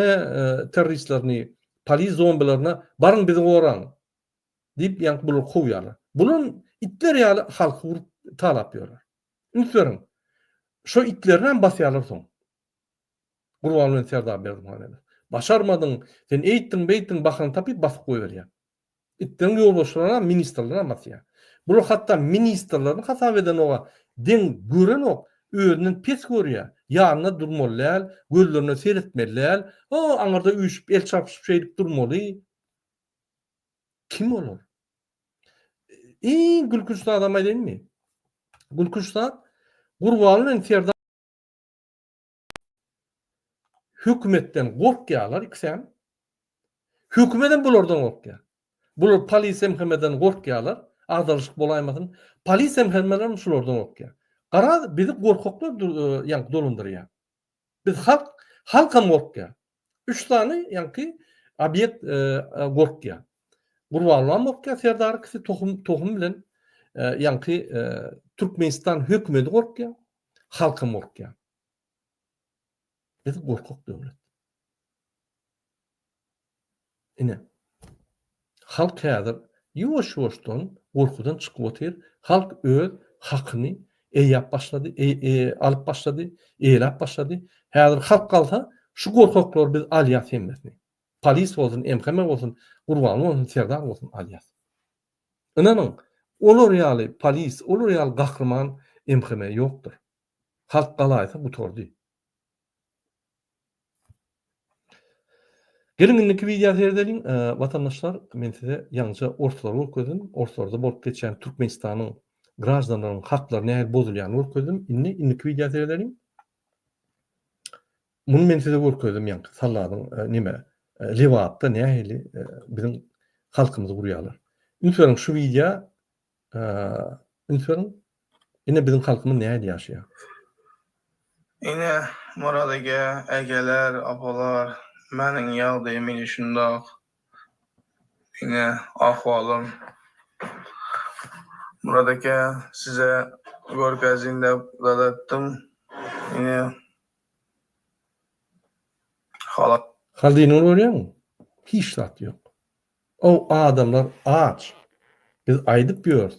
terroristlerini, polis zombilerine baryň bizi goraň diýip ýaňky bulary kowýarlar. Bular itler ýaly halky urup talap ýörler. Üns beriň. Şo itlerinem basýarlar soň. Gurban bilen Serdar Berdimuhamedow. Başarmadyň, sen eýtdiň, beýtdiň bahana tapyp basyp goýberýär. Itleriň ýolbaşçylaryna, ministrlerine basýar. Bular hatda ministrlerini hasap edenoga, deň görenok, özünden pes görýär. Ýanynda durmaly däl, gözlerine seretmeli däl. O, aňyrda üýşüp, el çarpyşyp şeýdip durmaly. Kim olar? Iň gülkünç zadam aýdaýynmy? Gülkünç zat Gurbanly bilen Serdar hökümetden gorkýarlar ikisem. Hökümetem bulardan gorkýar. Bular polis MHM-den gorkýarlar, agdarylyşyk bolaýmasyn. Polis MHM-lerem şulardan gorkýar. Garaz, bizi gorkaklar ýaňky dolandyrýar. Biz halk, halkam gorkýar. Üç sany ýaňky obýekt gorkýar. Gurbanlam gorkýar, Serdar ikisi tohum tohum bilen ýaňky Türkmenistan hökümeti gorkýar, halkam gorkýar. Biz gorkak döwlet. Ine. Halk häzir ýuwaş-ýuwaşdan gorkudan çykyp otyr. Halk öz hakyny eýäp başlady, alyp başlady, eýläp başlady. Häzir halk galsa, şu gorkaklary biz alýas hemmesini. Polis bolsun, MHM bolsun, Gurbanguly bolsun, Serdar bolsun alýas. Ynanyň, olar ýaly polis, olar ýaly gahryman MHM ýokdur. Halk galaýsa gutardy. Geliň indiki wideo seredeliň. Watandaşlar, men size ýaňyja orslary görkezdim. Orslarda bolup geçýän Türkmenistanyň graždanlarynyň haklary nähili bozulýanyny görkezdim. Indi indiki wideo seredeliň. Muny men size görkezdim ýaňky salladyň neme Lebapda nähili biziň halkymyzy urýarlar. Üns beriň şu wideo Üns beriň. Ine biziň halkymyz nähili ýaşaýar. Ine Myrat ege, egeler, apalar, meniň ýagdaýym ine şundak. Ine ahwalym. Myrat eke size görkezin dep zat etdim. Ine halat. Halyny görýäňmi? Hiç zat ýok. O adamlar aç. Biz aýdyp ýörüs.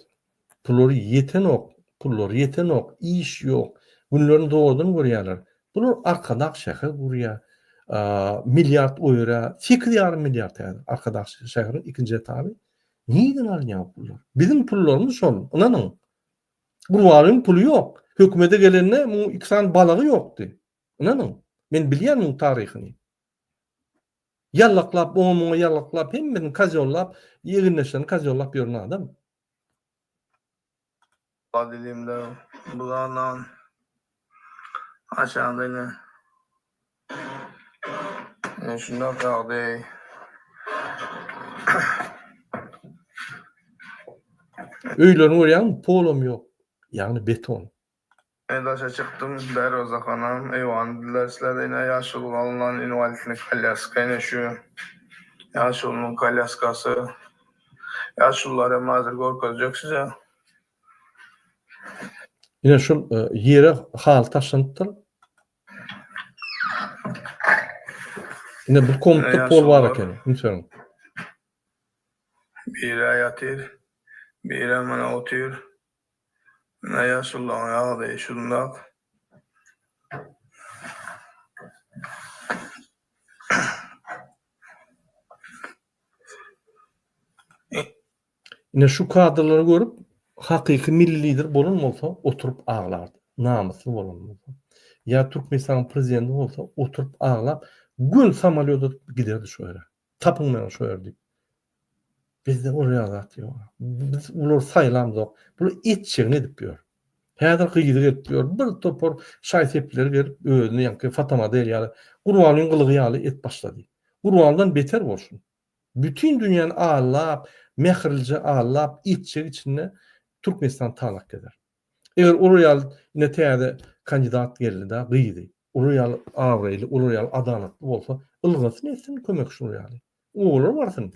Pullary ýetenok, pullary ýetenok, iş ýok. Günlerini zordan görýärler. Bular Arkadag şäher gurýar. Milliard goýberýär. Sekiz ýarym milliard häzir Arkadag şäheriniň ikinji etaby. Nireden alynýar bu pullar? Biziň pullarymyz şol, ynanyň. Gurbangulyň puly ýok. Hökümete gelende muň iki sany balagy ýokdy. Ynanyň. Men bilýän muň taryhyny. Ýallaklap, oňa-muňa ýallaklap, hemmesini kozýollap, egindeşlerini kozýollap ýören adam. Dilimde bulanan aşagda ine ine şundak ýagdaý. Öýlerini görýäňmi, polam ýok, ýagny beton. Men daşa çykdym, derwezehanam, eýwany dilersler, ine ýaşuly alnan inwalidny kolýaska, ine şu ýaşulynyň kolýaskasy. Ýaşulular hem häzir görkezjek size. Ine şul ýere haly taşlanypdyr. Ine bu komnatda pol bar eken, üns beriň. Biri ýatyr, biri mana otyr. Ine ýaşulylaryň ýagdaýy şundak. Ine şu kadrlary görüp hakyky milli lider bolan bolsa oturyp aglardy. Namysly bolan bolsa. Ýa Türkmenistanyň prezidenti bolsa oturyp aglap göni samolýoda giderdi şo ýere. Tapyň meni şo ýerde diýip. Bizde ol ýaly zat ýok. Biz bulary saýlamzok. Bular etjegini edip ýör. Häzir gyzy gelip ýör. Bir topar şaý-sepleri gelip özüni ýaňky fotomodel ýaly Gurbangulyň gylygy ýaly edip başlady. Gurbangulydan beter bolsun. Bütin dünýäni allap, mähirlije allap etjegi içinde Türkmenistan talak eder. Eger olar ýaly ine täze kandidat geldi-da gyzy. Olar ýaly abraýly, olar ýaly adalatly bolsa, ylgasyn etsin kömek şular ýaly. Obalar barsyn.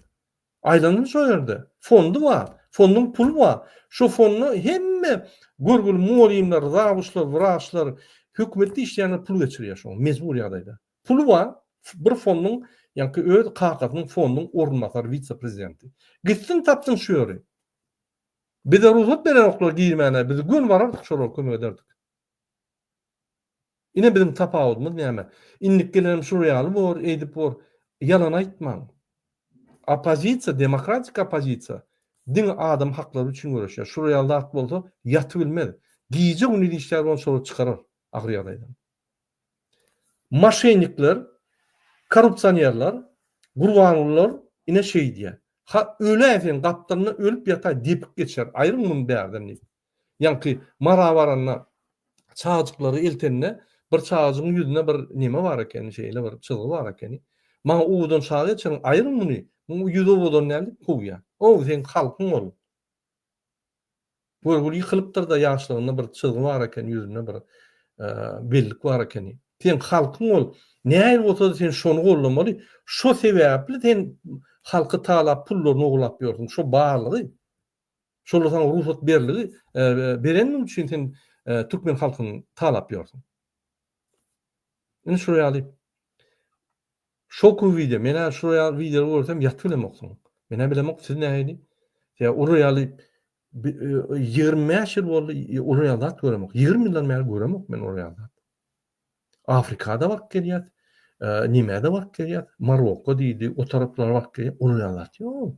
Aýlansyn şo ýerde. Fondy bar. Fonduň puly bar. Şo fonda hemme görgüli mugallymlar, zawuçlar, wraçlar, hökümetde işleýänler pul geçirýär şoňa mejbur ýagdaýda. Puly bar. Bir fonduň, ýaňky öz kakasynyň fonduň orunbasary, wise-prezidenti. Gitsin tapsyn şu ýeri. Bize rugsat berenoklar girmäne, biz göni barardyk şolara kömek ederdik. Ine biziň tapawudymyz näme? Indik gelenem şular ýaly bor, eýdip bor. Ýalan aýtmaň. Oppozisiýa, demokratik oppozisiýa diňe adam haklary üçin göreşýär. Şular ýaly zat bolsa ýatybilmez. Gije-gündiz işlär bolsa şolary çykarar agyr ýagdaýdan. Moşennikler, korrupsionerler, Gurbangulylar ine şeýdýär. Ha öläý sen gapdalynda ölüp ýataý depip geçer. Aýryň muny bärden diýip. Ýaňky Mara baranda çagajyklary eltende bir çagajygyň ýüzünde bir neme bar ekeni, şeýle bir çyzgy bar ekeni. Maňa owadan çaga geçiriň, aýryň muny, muň ýüzi owadan däl diýip kowýar. Ow, seň halkyň ol. Görgüli ýykylypdyr-da ýaşlygynda bir çyzgy bar ekeni, ýüzünde bir bellik bar ekeni. Seň halkyň ol. Nähili bolsa-da sen şony goldamaly. Şo sebäpli sen halky talap pullaryny ogurlap ýörsüň. Şo barlygy. Şolar saňa rugsat berligi berenligi üçin sen türkmen halkyny talap ýörsüň. Ine şular ýaly şokowy wideo. Men-ä şular ýaly wideolary görsem ýatyp bilemok soň. Men-ä bilemok siz nähili. Ýa olar ýaly 25 ýyl boldy olar ýaly zat göremok. 20 ýyldan bäri göremok men olar ýaly zat. Afrikada baryp gelýär, nemä-de baryp gelýär, Marokko diýdi, o taraplara baryp gelýär, olar ýaly zat ýok.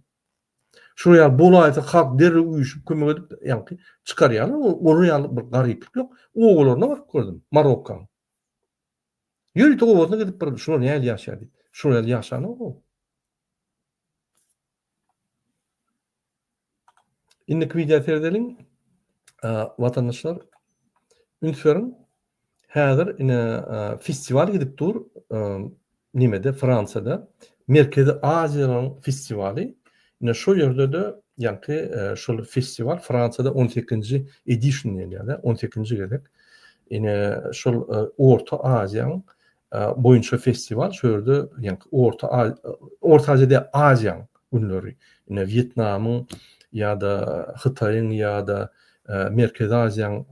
Şular ýaly bolaýsa halk derrew üýşüp kömek edip ýaňky çykarýarlar. Olar ýaly bir garyplyk ýok. Obalaryna baryp gördüm Marokkaň. Ýörite obasyna gidip bir şular nähili ýaşaýar diýip. Şular ýaly ýaşanok o. Indiki wideo seredeliň. Watandaşlar üns beriň. Häzir ine festiwal gidip dur. Nimede Fransiýada Merkezi Aziýanyň festiwaly. Ine şo ýerde-de ýaňky şol festiwal Fransiýada 18-nji edition diýilýär-de, 18-nji gezek. Ine şol Orta Aziýanyň boýunça festiwal şu ýerde ýaňky Orta Orta Aziýa däl Aziýanyň günleri. Ine Wýetnamyň ýa-da Hytaýyň ýa-da Merkezi Aziýanyň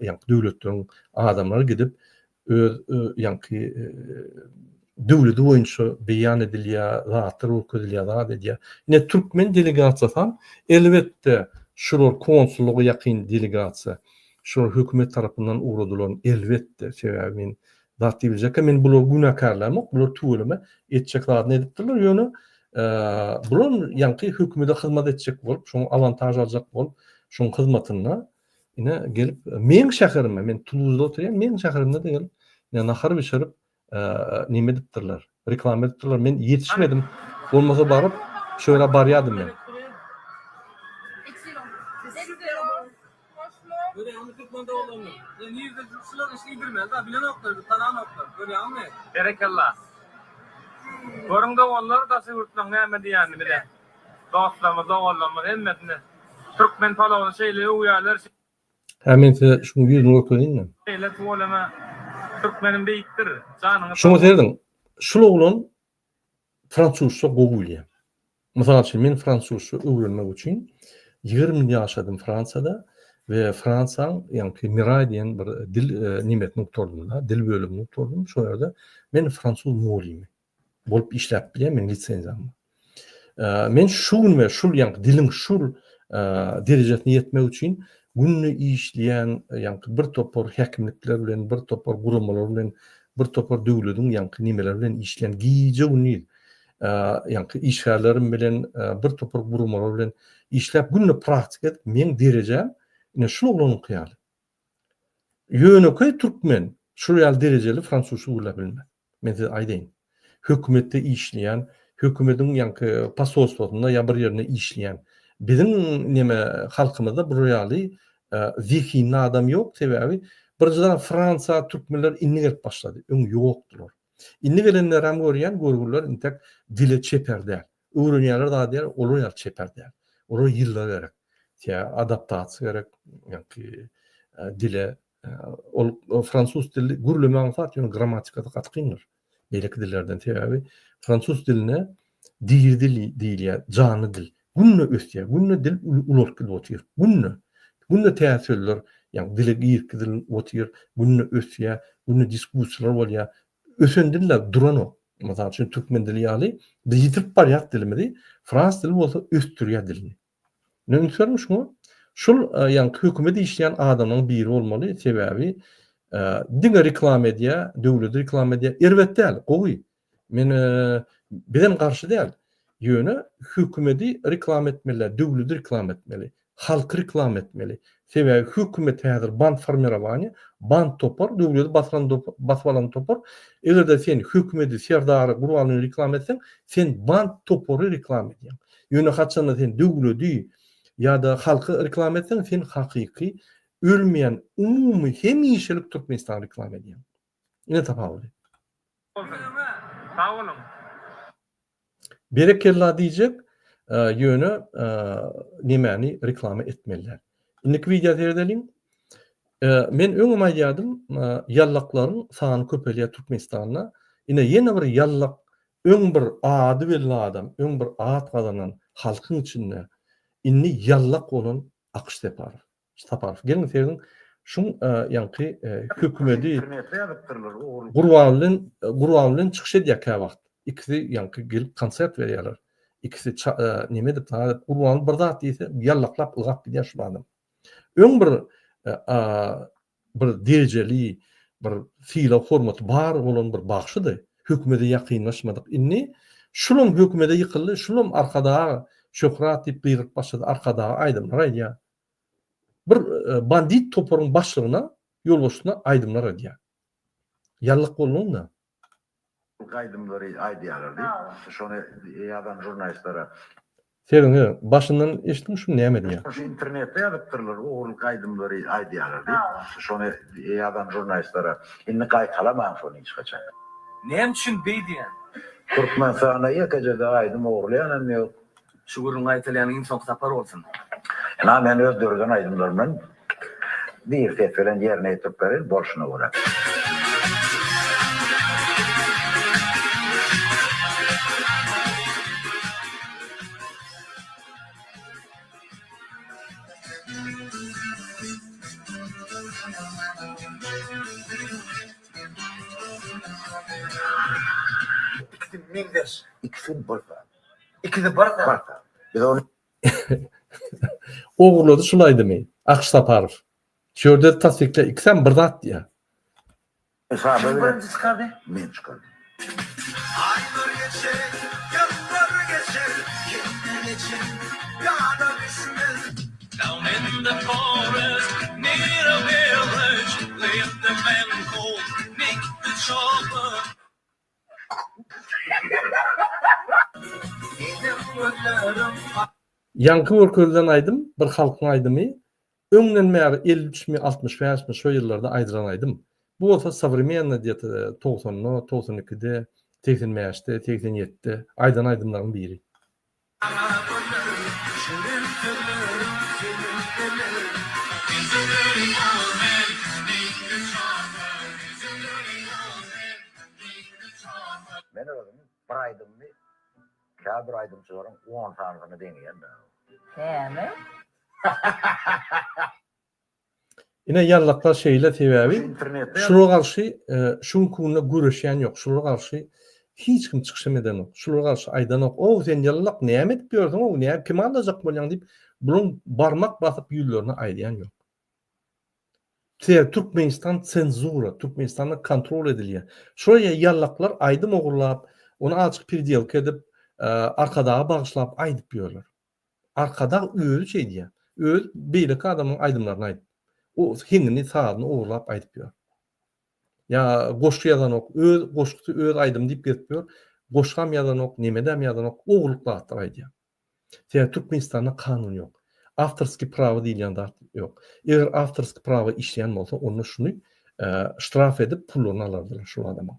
ýaňky döwletleriň adamlary gidip öz ýaňky döwleti boýunça beýan edilýär, zatlar görkezilýär, zat edýär. Ine türkmen delegasiýasam elbetde şular konsullyga ýakyn delegasiýa. Şular hökümet tarapyndan ugradylan elbetde sebäbi men zat diýiljekkä men bulary günäkärlämok, bular tüweleme etjek zadyny edipdirler, ýöne bular ýaňky hökümede hyzmat etjek bolup, şoň awantaž aljak bolup, şoň hyzmatynda ine gelip meň şäherime, men Tuluzda oturýan, meň şäherimde-de gelip ine nahar bişirip neme edipdirler, reklama edipdirler, men ýetişmedim, bolmasa baryp şo ýere barýadym men. Görýäňmi türkmen doganlaryny? Ýa nirde şular iş iýdirmeli da bilenoklar bir tananoklar. Görýäňmi? Berekella. Görüň doganlar daşary ýurtlaň näme diýýänini bize. Dostlarymyz doganlarymyz hemmesini türkmen palawyny şeýle öwýärler. Hä men size şuň ýüzüni görkezeýinmi? Şeýle tüweleme türkmenim beýikdir. Janyňyz sag Şuňa serediň. Şul oglan fransuzça gowy bilýär. Mysal üçin, men fransuzça öwrenmek üçin 20 ýyl ýaşadym Fransiýada we Fransiýaň ýaňky Miraý diýen bir dil nemesini gutardym-da, dil bölümini gutardym. Şo ýerde men fransuz mugallymy bolup işläp bilýän, meniň lisenziýam bar. Men şu gün we şul ýaňky diliň şul derejesine ýetmek üçin günde işleýän ýaňky bir topar häkimlikler bilen, bir topar guramalar bilen, bir topar döwlediň ýaňky nemeleri bilen işleýän gije-gündiz ýaňky işgärlerim bilen, bir topar guramalar bilen işläp günde praktika edip meň derejäm ine şul oglanyňky ýaly. Ýönekeý türkmen şul ýaly derejeli fransuzça gürläp bilmez. Men size aýdaýyn. Hökümetde işleýän, hökümediň ýaňky posolstwosynda ýa bir ýerinde işleýän biziň neme halkymyzda bular ýaly zehinli adam ýok sebäbi birinjiden Fransiýa türkmenler indi gelip başlady. Öň ýokdular. Indi gelenlerem görýän görgüliler intek dile çeper däl. Öwrenýärler zat edýärler olar ýaly çeper däl. Olara ýyllar gerek. Tä adaptasiýa gerek ýaňky dile Ol fransuz dili gürleme aňsat, ýöne grammatikasy gaty kyndyr. Beýleki dillerden sebäbi fransuz diline diri dil diýilýär, janly dil. Günde ösýär, günde dil ulalyp gidip otyr. Günde. Günde täze sözler, ýagny dile girip gidilip otyr, günde ösýär, günde diskussiýalar bolýar. Ösen diller duranok. Mysal üçin türkmen dili ýaly biz ýitirip barýarys dilimizi, frans dili bolsa ösdürýär dilini. Ine üns beriň şuňa. Şul ýaňky hökümet işleýän adamlaryň biri bolmaly, sebäbi. Diňe reklama edýär, döwleti reklama edýär. Erbet däl, gowy. Men bizem garşy däl. Ýöne hökümeti reklama etmeli däl, döwleti reklama etmeli. Halky reklama etmeli. Sebäbi hökümet häzir band formirowaniýa, band topar, döwleti basylan basyp alan topar. Eger-de sen hökümeti, serdary, Gurbangulyny reklama etseň, sen band topary reklama edýäň. Ýöne haçanda sen döwleti ýa-da halky reklama etseň, sen hakyky ölmeýän umumy hemişelik Türkmenistany reklama edýäň. Ine tapawudy. Sag boluň. Berekella diýjek, ýöne nemäni reklama etmeli däl. Indiki wideo seredeliň. Men öňem aýdýardym, ýallaklaryň sany köpelýär Türkmenistanda. Ine ýene bir ýallak, öň bir ady belli adam, öň bir at gazanan halkyň içinde indi ýallak bolan Akyş Separow. Saparow geliň serediň şuň ýaňky hökümedi Gurban bilen Gurban bilen çykyş edýär käwagt. Ikisi ýaňky gelip konsert berýärler. Ikisi neme edip zat edip Gurban bir zat diýse ýallaklap ylgap gidýär şul adam. Öň bir bir derejeli bir sylag hormaty bar bolan bir bagşydy. Hökümede ýakynlaşmadyk. Indi şulam hökümede ýykyldy, şulam Arkadag şöhrat diýip gygyryp başlady, Arkadaga aýdymlar aýdýar. Bir bandit toparyň başlygyna, ýolbaşçysyna aýdymlar aýdýar. Ýallyk bolduň-da. Aýdymlary aýdýarlar diýip, şony ýazan žurnalistlere. Serediň, başyndan eşidiň şuny näme diýýär. Şu internetde ýazypdyrlar, ogurlyk aýdymlary aýdýarlar diýip, şony ýazan žurnalistlere. Indi gaýtalamaň şony hiç haçan. Näme üçin beý diýýän? Türkmenistanda ýekeje-de aýdym ogurlaýanam ýok. Şu gürrüň gaýtalýanyň iň soňky sapar bolsun. Ynha men öz döreden aýdymlarymdan bir ses bilen ýerine ýetirip bereýin bolşuna görä. Ikisi meňzeş. Ikisi bir zat. Ikisi bir zat. Biz ony Ogurlady şul aýdymy Akyş Saparow. Şu ýerde tassykla ikisem bir zat diýýär. Hesaba Kim bilen birinji çykardy? Men çykardym. Aýlar geçer, ýyllar geçer, ýene geçer, ýada düşmez. Down in the forest, near a village, lived a man called Nick the Chopper. Ýaňky görkezilen aýdym bir halkyň aýdymy, öňden bäri 53 mi 65 mi şo ýyllarda aýdylan aýdym. Bu bolsa sowremennyý gde-to togsanda, 92 de, 85 de, 87 de aýdan aýdymlaryň biri. Men özüm bir aýdymymy käbir aýdymçylaryň on sanysyna deňeýän-dä. Näme? Ine ýallaklar şeýle sebäbi şulara garşy şu günki günde göreşýän ýok şulara garşy hiç kim çykyşam edenok şulara garşy aýdanok ow sen ýallak näme edip ýörsüň ow näme kimi aldajak bolýaň diýip bulaň barmak basyp ýüzlerine aýdýan ýok. Sebäbi Türkmenistan senzura Türkmenistanda kontrol edilýär. Şol ýallaklar aýdym ogurlap ony azajyk perdelka edip Arkadaga bagyşlap aýdyp ýörler. Arkadag özi şeýdýär. Özi beýleki adamyň aýdymlaryny aýdyp, o heňini, sazyny ogurlap aýdyp ýör. Ýa goşgy ýazanok, öz goşgusy, öz aýdymy diýip gezip ýör. Goşgam ýazanok, nemedem ýazanok, ogurlyk zatlar aýdýar. Sebäbi Türkmenistanda kanun ýok. Awtorskiý prawo diýilýän zat ýok. Eger awtorskiý prawo işleýän bolsa, onda şuny ştraf edip pullaryny alardylar şul adamyň.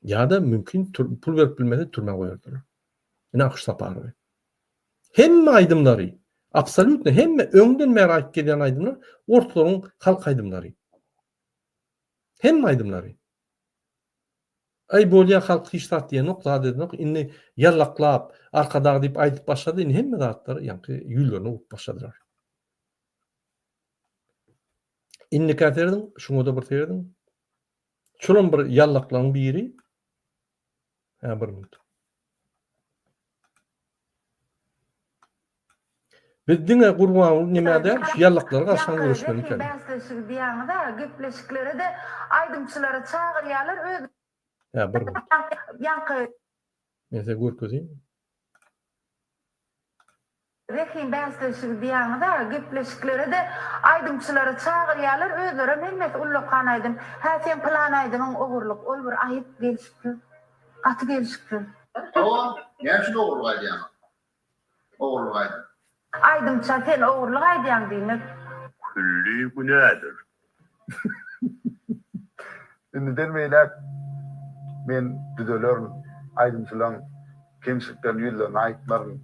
Ýa-da mümkin pul berip bilmese türmä goýardylar. Ine Akyş Saparowy. Hemme aýdymlary, absolýutno hemme öňden bäri aýdyp gelýän aýdymlar orslaryň halk aýdymlary. Hemme aýdymlary. Aý bolýa halk hiç zat diýenok, zat edenok. Indi ýallaklap Arkadag diýip aýdyp başlady, indi hemme zatlar ýaňky ýüzlerine urup başladylar. Indikä serediň, şuňa-da bir serediň. Şolam bir ýallaklaryň biri. Hä bir minut. Biz diňe Gurbanguly nämä däl, şu ýallaklara garşam göreşmeli ekeni. Bäsleşigi diýýäňiz-ä, gepleşiklere-de aýdymçylary çagyrýarlar, öz Hä, bir minut. Ýaňky. Men size görkezeyim. Zehin bäsleşigi diýýäňiz-ä, gepleşiklere-de aýdymçylary çagyrýarlar, özlerem hemmesi ullakan aýdym. Hä, seň pylan aýdymyň ogurlyk, ol bir aýyp, gelşiksiz. Gaty gelşiksiz. Hawa, näme üçin ogurlyk aýdýaňyz? Ogurlyk aýdym. Aýdymça sen ogurlyk aýdýaň diýmek. Külli günädir. Indiden beýläk men düzelerin, aýdymçylaň kemçiliklerini ýüzlerine aýtmaryn.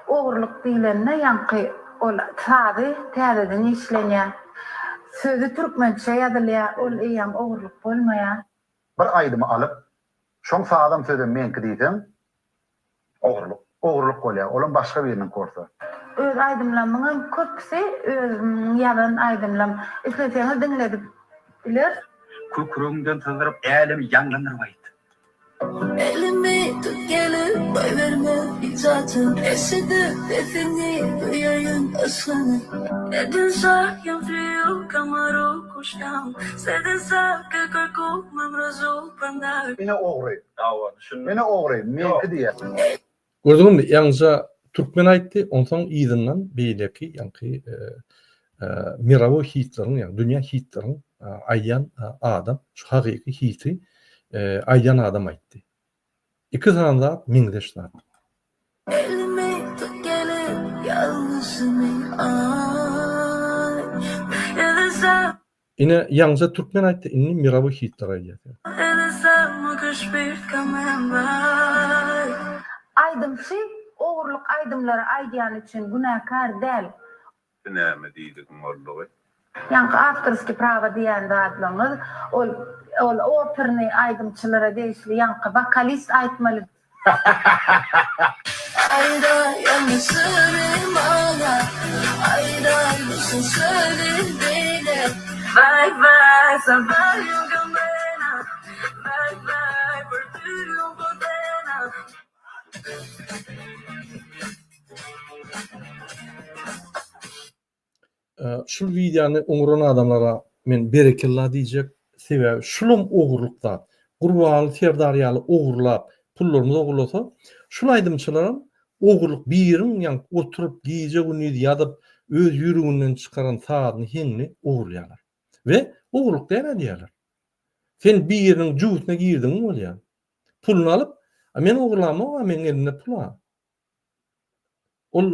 Ogurlyk diýlende ýaňky ol sazy täzeden işlenýär. Sözi türkmençe ýazylýar, ol eýýäm ogurlyk bolmaýar. Bir aýdymy alyp, şoň sazam sözem meňki diýseň, Ogurlyk. Ogurlyk bolýar. Olam başga biriniňki bolsa. Öz aýdymlamyňam köpüsi özümiň ýazan aýdymlam. Isleseňiz diňledip biler. Kükregiňden syzdyryp älemi ýaňlandyryp aýt. Elimi tut gelip goýberme hiç haçan Eşidip sesiňi duýaýyn yşgyňy Ine ogry. Ine ogry, meňki diýýär. Gördüňizmi, ýaňyja türkmen aýtdy, onsoň yzyndan beýleki ýaňky mirowoý hitleriň, ýagny dünýä hitleriň aýdýan adam, şu hakyky hiti aýdýan adam aýtdy. Iki sany zat meňzeş zat. Elimi tut gelip ýalňyşymy aý. Ine ýaňja türkmen aýtdy indi mirowoý hitler aýdýar. Aýdymçy ogurlyk aýdymlary aýdýany üçin günäkär däl. Näme diýdigiň boldugy? Ýaňky awtorskiý prawa diýýän zatlaryňyz ol ol opernyý aýdymçylara degişli ýaňky wokalist aýtmaly. Şul wideony oňran adamlara men berekella diýjek. Sebäbi şulam ogurlyk zat. Gurbanguly Serdar ýaly ogurlap, pullarymyzy ogurlasa, şul aýdymçylaram ogurlyk biriň ýaňky oturyp gije-gündiz ýazyp, öz ýüreginden çykaran sazyny, heňini ogurlaýarlar. We ogurlyk däl-ä diýýärler. Sen biriniň jübüsine girdigiň bolýar. Puluny alyp, a men ogurlamok-a, meň elimde pul-a. Ol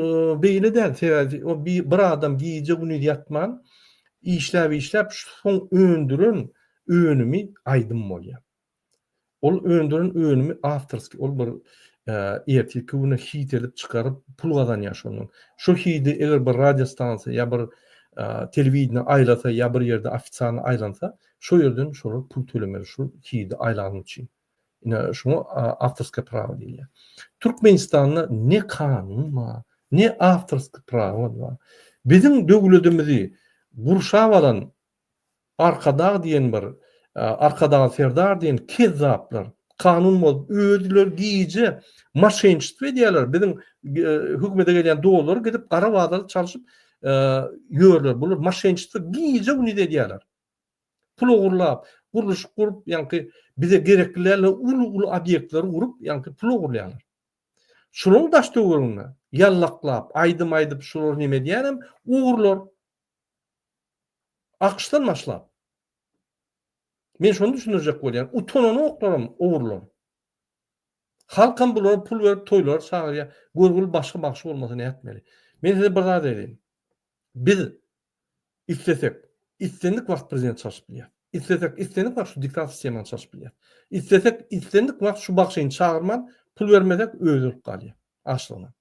beýle däl, sebäbi o bir adam gije-gündiz ýatman işläp-işläp soň öndüren önümi aýdym bolýar. Ol öndüren önümi awtorskiý, ol bir ertirki güne hit edip çykaryp pul gazanýar şondan. Şo hidi eger bir radiostansiýa ýa bir telewideniýe aýlasa ýa bir ýerde ofisialny aýlansa, şo ýerden şolar pul tölemeli şol hidi aýlany üçin. Ine şuňa awtorskiý prawo diýilýär. Türkmenistanda ne kanun bar, ne awtorskiý prawo bar. Biziň döwletimizi gurşap alan Arkadag diýen bir Arkadag Serdar diýen kezzaplar kanun bozup özleri gije moşenniçestvo edýärler. Biziň hökümete gelýän dollary gidip gara bazarda çalşyp ýörler. Bular moşenniçestvo gije-gündiz edýärler. Pul ogurlap, gurluşyk gurup, ýaňky bize gerekli däl uly-uly obýektleri gurup, ýaňky pul ogurlaýarlar. Şularyň daş-töwereginde ýallaklap, aýdym aýdyp, şulary neme edýänem ogrular. AKŞ-dan başlap. Men şony düşündirjek bolýan. Utananoklaram ogrular. Halkam bulara pul berip toýlara çagyrýar. Görgüli başga bagşy bolmasa nätmeli? Men size bir zat aýdaýyn. Biz Islesek, islendik wagt prezident çalşyp bilýär. Islesek, islendik wagt şu diktator sistemany çalşyp bilýär. Islesek, islendik wagt şu bagşyny çagyrman, pul bermesek, özi ölüp galýar açlygyndan.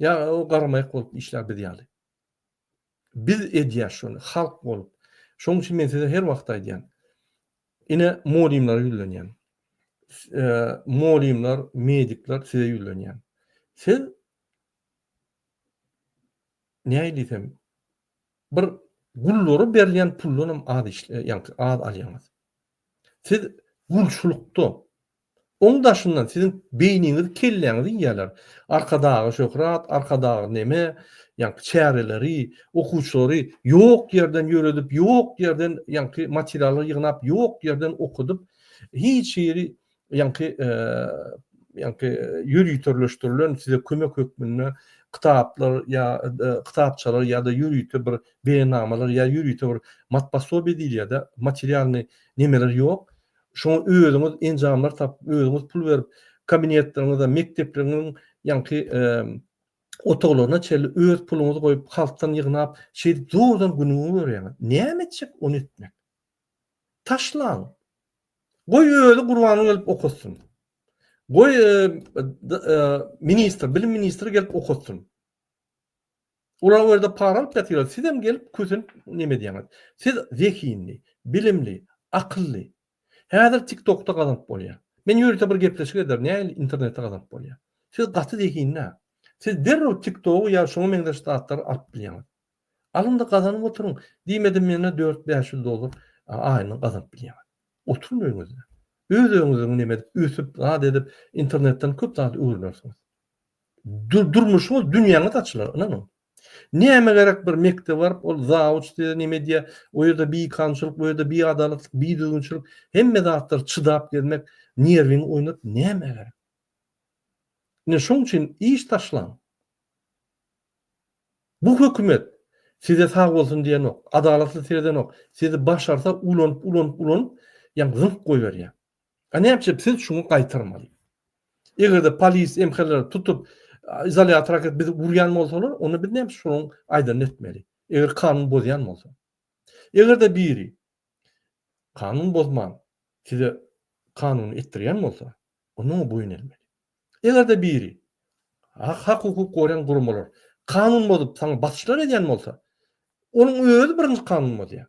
Ýa o garamaýak bolup işlär biz ýaly. Biz edýäs şony, halk bolup. Şonuň üçin men size her wagt aýdýan. Ine, mugallymlara ýüzlenýän. Mugallymlar, medikler size ýüzlenýän. Siz nähili diýsem, bir gullara berilýän puldanam az işle, ýaňky az alýaňyz. Siz gulçulykda. Oň daşyndan siziň beýniňizi, kelläňizi iýýärler. Arkadaga şöhrat, Arkadaga neme, ýaňky çäreleri, okuwçylary ýok ýerden ýöredip, ýok ýerden ýaňky materiallar ýygnap, ýok ýerden okudyp, hiç hili ýaňky ýaňky ýöriteleşdirilen size kömek hökmünde kitaplar ýa kitapçalar ýa-da ýörite bir beýannamalar ýa ýörite bir matposobiýe diýilýär-de, materialnyý nemeler ýok. Şoňa özüňiz enjamlar tapyp, özüňiz pul berip, kabinetleriňize, mekdepleriňiziň ýaňky otaglaryna çenli öz puluňyzy goýup, halkdan ýygnap, şeýdip zordan günüňi görýäňiz. Näme etjek ony etmek? Taşlaň. Goý özi Gurbanguly gelip okatsyn. Goý ministr, bilim ministri gelip okatsyn. Olar o ýerde para alyp ýatyrlar. Sizem gelip kösenip neme edýäňiz. Siz zehinli, bilimli, akylly. Häzir TikTokda gazanyp bolýar. Men ýörite bir gepleşik ederin, nähili internetde gazanyp bolýar. Siz gaty zehinli. Siz derrew TikTogy ýa şoňa meňzeş zatlary alyp bilýäňiz. Alyň-da gazanyp oturyň. Diýmedim mende dört-bäş ýüz dollar aýyna gazanyp bilýäňiz. Oturyň öýüňizde. Öz öýüňiziň neme edip, ösüp, zat edip, internetden köp zat öwrenersiňiz. Durmuşyňyz, dünýäňiz açylar, ynanyň. Näme gerek bir mekdebe baryp, ol zawuç diýýär, neme edýär, o ýerde bikanunçylyk, bu ýerde biadalatlyk, bidüzgünçilik, hemme zatlar çydap gezmek, nerwiňi oýnadyp nämä gerek? Ine şoň üçin iş taşlaň. Bu hökümet size sag bolsun diýenok, adalatly seredenok, sizi başarsa ulanyp, ulanyp, ulanyp, ýaňy zyňyp goýberýär. A näme siz şuňa gaýtarmaly. Eger-de polis MHL-leri tutup izolýatora äkidip bizi urýan bolsalar, onda biz näme şonuň aýdanyny etmeli. Eger kanun bozýan bolsa. Eger-de biri kanun bozman size kanuny etdirýän bolsa, onda oňa boýun egmeli. Eger-de biri hak-hukuk goraýan guramalar kanun bozup saňa basyşlar edýän bolsa, onuň özi birinji kanun bozýar.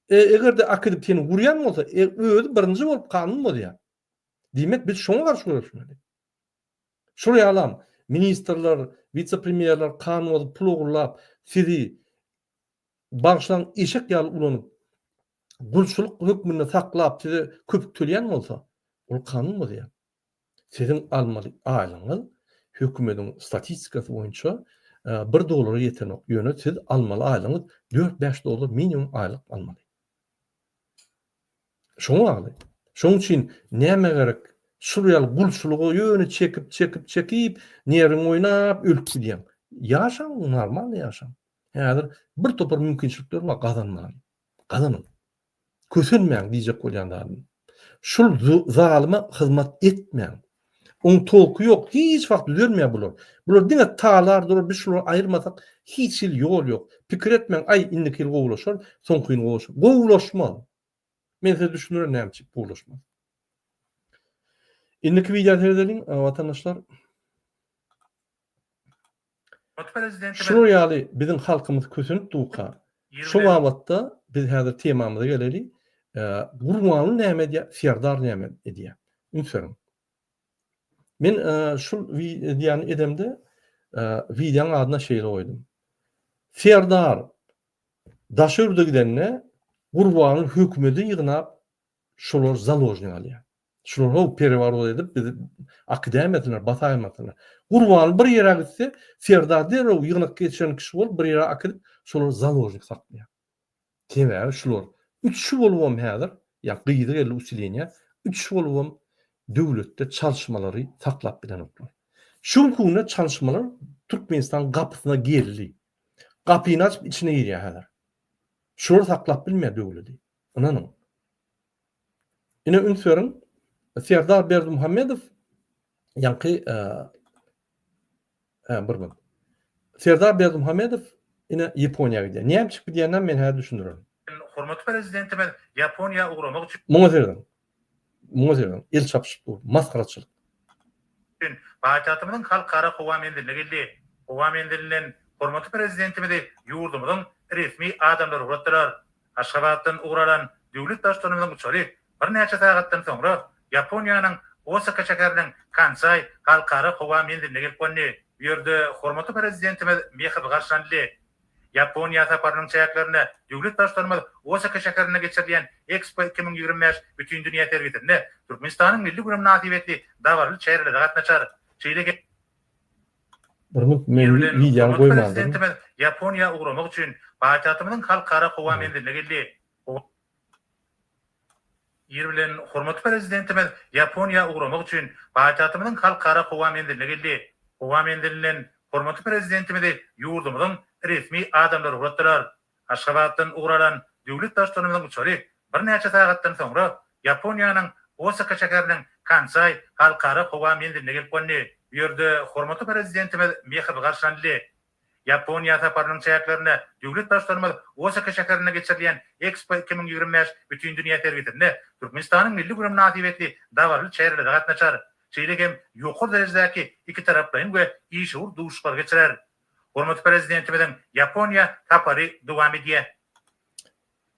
E, eger-de akidip seni urýan bolsa, e, özi birinji bolup kanun bozýar. Diýmek, biz şoňa garşy göreşmeli. Şol ýalam ministrler, wise-premýerler kanun bozup pul ogurlap, sizi bagyşlaň eşek ýaly ulanyp, gulçulyk hökmünde saklap size köpük töleýän bolsa, ol kanun bozýar. Siziň almaly aýlygyňyz hökümediň statistikasy boýunça bir dollara ýetenok. Ýöne siz almaly aýlygyňyz dört-bäş dollar minimum aýlyk almaly. Şoňa bagly. Şonuň üçin nämä gerek? Şul ýaly gulçulyga ýöne çekip, çekip, çekip, nerwiňi oýnap ölüp gidýäň. Ýaşaň, normalny ýaşaň. Häzir bir topar mümkinçilikler bar gazanmaga. Gazanyň. Kösenmäň diýjek bolýan zadym. Şul zalyma hyzmat etmäň. Oň tolky ýok, hiç wagt düzelmeýär bular. Bular diňe talar durar, biz şulary aýyrmasak hiç hili ýol ýok. Pikir etmäň, aý indiki ýyl gowulaşar, soňky ýyl gowulaşar. Gowulaşmaz. Men size düşündirin näme üçin gowulaşmaz. Indiki wideo seredeliň, watandaşlar. Şular ýaly biziň halkymyz kösenip durka, şu babatda biz häzir temamyza geleli. Gurbanguly näme edýär, Serdar näme edýär? Üns beriň. Men şul wideony edemde wideonyň adyna şeýle goýdum. Serdar daşary ýurda gidende Gurbanguly hökümedi ýygnap şolary založnik alýar. Şular how perewarot edip bizi akidäýmesinler, basaýmasynlar. Gurbanly bir ýere gitse, Serdar derrew ýygnak geçiren kişi bolup bir ýere akidip, şolary založnik saklaýar. Sebäbi şular üçi bolubam häzir, ýa gyzy geldi usileniýa, üçi bolubam döwletde çalyşmalary saklap bilenoklar. Şu günki günde çalyşmalar Türkmenistanyň gapysyna geldi. Gapyny açyp içine girýär häzir. Şular saklap bilmeýär döwledi. Ynanyň. Ine üns beriň, Serdar Berdimuhamedow ýaňky hä bir minut. Serdar Berdimuhamedow ine Ýaponiýa gidýär. Näme üçin gidýänini men häzir düşündirerin. Hormatly Prezidentimiz Ýaponiýa ugramak üçin Muňa serediň. Muňa serediň. El çapyşyp dur. Masgaraçylyk. Paýtagtymyzyň Halkara howa menziline geldi. Howa menzilinden hormatly Prezidentimizi ýurdumyzyň resmi adamlary ugratdylar. Aşgabatdan ugur alan döwlet Baştutanymyzyň uçary birnäçe sagatdan soňra Ýaponiýanyň Osaka şäheriniň Kansaý halkara howa menziline gelip gondy. Bu ýerde hormatly Prezidentimiz mähirli garşylanyldy. Ýaponiýa saparynyň çäklerinde döwlet Baştutanymyz Osaka şäherinde geçirilýän Ekspo 2025 bütindünýä sergisinde Türkmenistanyň Milli güni mynasybetli dabaraly çärelere gatnaşar. Şeýle hem. Bir minut men Ir bilen wideony hormatly goýmandyryn. Prezidentimiz Ýaponiýa ugramak üçin paýtagtymyzyň Halkara howa menziline geldi. Ir bilen hormatly Prezidentimiz Ýaponiýa ugramak üçin paýtagtymyzyň Halkara howa menziline geldi. Howa menzilinden hormatly Prezidentimizi ýurdumyzyň resmi adamlary ugratdylar. Aşgabatdan ugur alan döwlet Baştutanymyzyň uçary birnäçe sagatdan soňra Ýaponiýanyň Osaka şäheriniň Kansaý Halkara howa menziline gelip gondy. Bu ýerde hormatly Prezidentimiz mähirli garşylanyldy. Ýaponiýa saparynyň çäklerinde döwlet Baştutanymyz Osaka şäherinde geçirilýän Ekspo 2025 bütindünýä sergisinde Türkmenistanyň Milli güni mynasybetli dabaraly çärelere gatnaşar. Şeýle hem ýokary derejedäki ikitaraplaýyn we işewür duşuşyklary geçirer. Hormatly Prezidentimiziň Ýaponiýa sapary dowam edýär.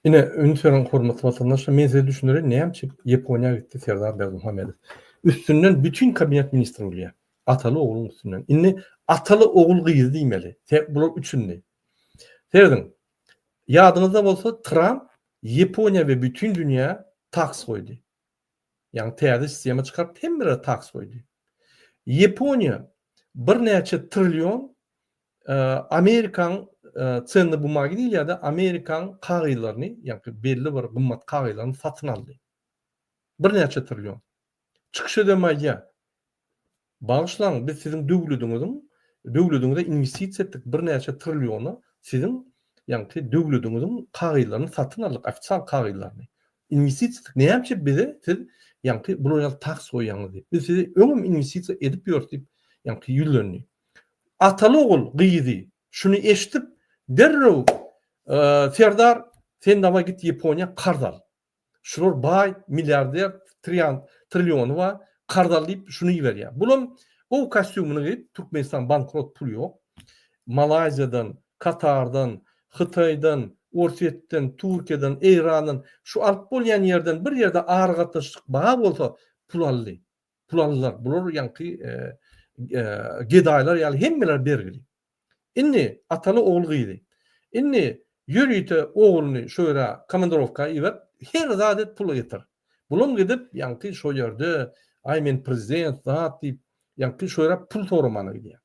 Ine, üns beriň hormatly watandaşlar, men size düşündireýin näme üçin Ýaponiýa gitdi Serdar Berdimuhamedow. Üstünden bütin kabinet ministri bilýär. Ataly ogluň üstünden. Indi ataly ogul gyzy diýmeli. Bular üçündi. Serediň. Ýadyňyzda bolsa Tramp Ýaponiýa we bütin dünýä taks goýdy. Ýagny täze sistema çykaryp hemmelere taks goýdy. Ýaponiýa birnäçe trillion Amerikaň cenny bumagi diýilýär-de, Amerikaň kagyzlaryny, ýagny belli bir gymmat kagyzlaryny satyn aldy. Birnäçe trillion. Çykyş edem aýdýar. Bagyşlaň, biz siziň döwlediňiziň, döwlediňize inwestisiýa etdik birnäçe trilliona, siziň, ýaňky döwlediňiziň kagyzlaryny satyn aldyk, ofitsial kagyzlaryny. Inwestisiýa etdik, näme üçin bize siz, ýaňky bular ýaly taks goýýaňyz diýip. Biz size öňem inwestisiýa edip ýörüs diýip, ýaňky ýüzlendi. Ataly-ogul gyzy şuny eşidip, derrew, Serdar, sen dawaý git Ýaponiýa karz al. Şular baý, milliarder, trian, trilliony bar, karz al diýip şuny iberýär. Bulam gowy kostýumyny geýip, Türkmenistan bankrot pul ýok. Malaýziýadan, Katardan, Hytaýdan, Orsýetden, Türkiýeden, Eýrandan şu alyp bolýan ýerden bir ýerde aragatnaşyk bar bolsa pul aldy. Pul aldylar. Bular ýaňky gedaýlar ýaly hemmeler bergili. Indi ataly ogul gyzy. Indi ýörite ogluny şo ýere komandirowka iberip, her zat et pul getir. Bulam gidip ýaňky şo ýerde aý men prezident zat diýip ýaňky şo ýere pul soramana gidýär.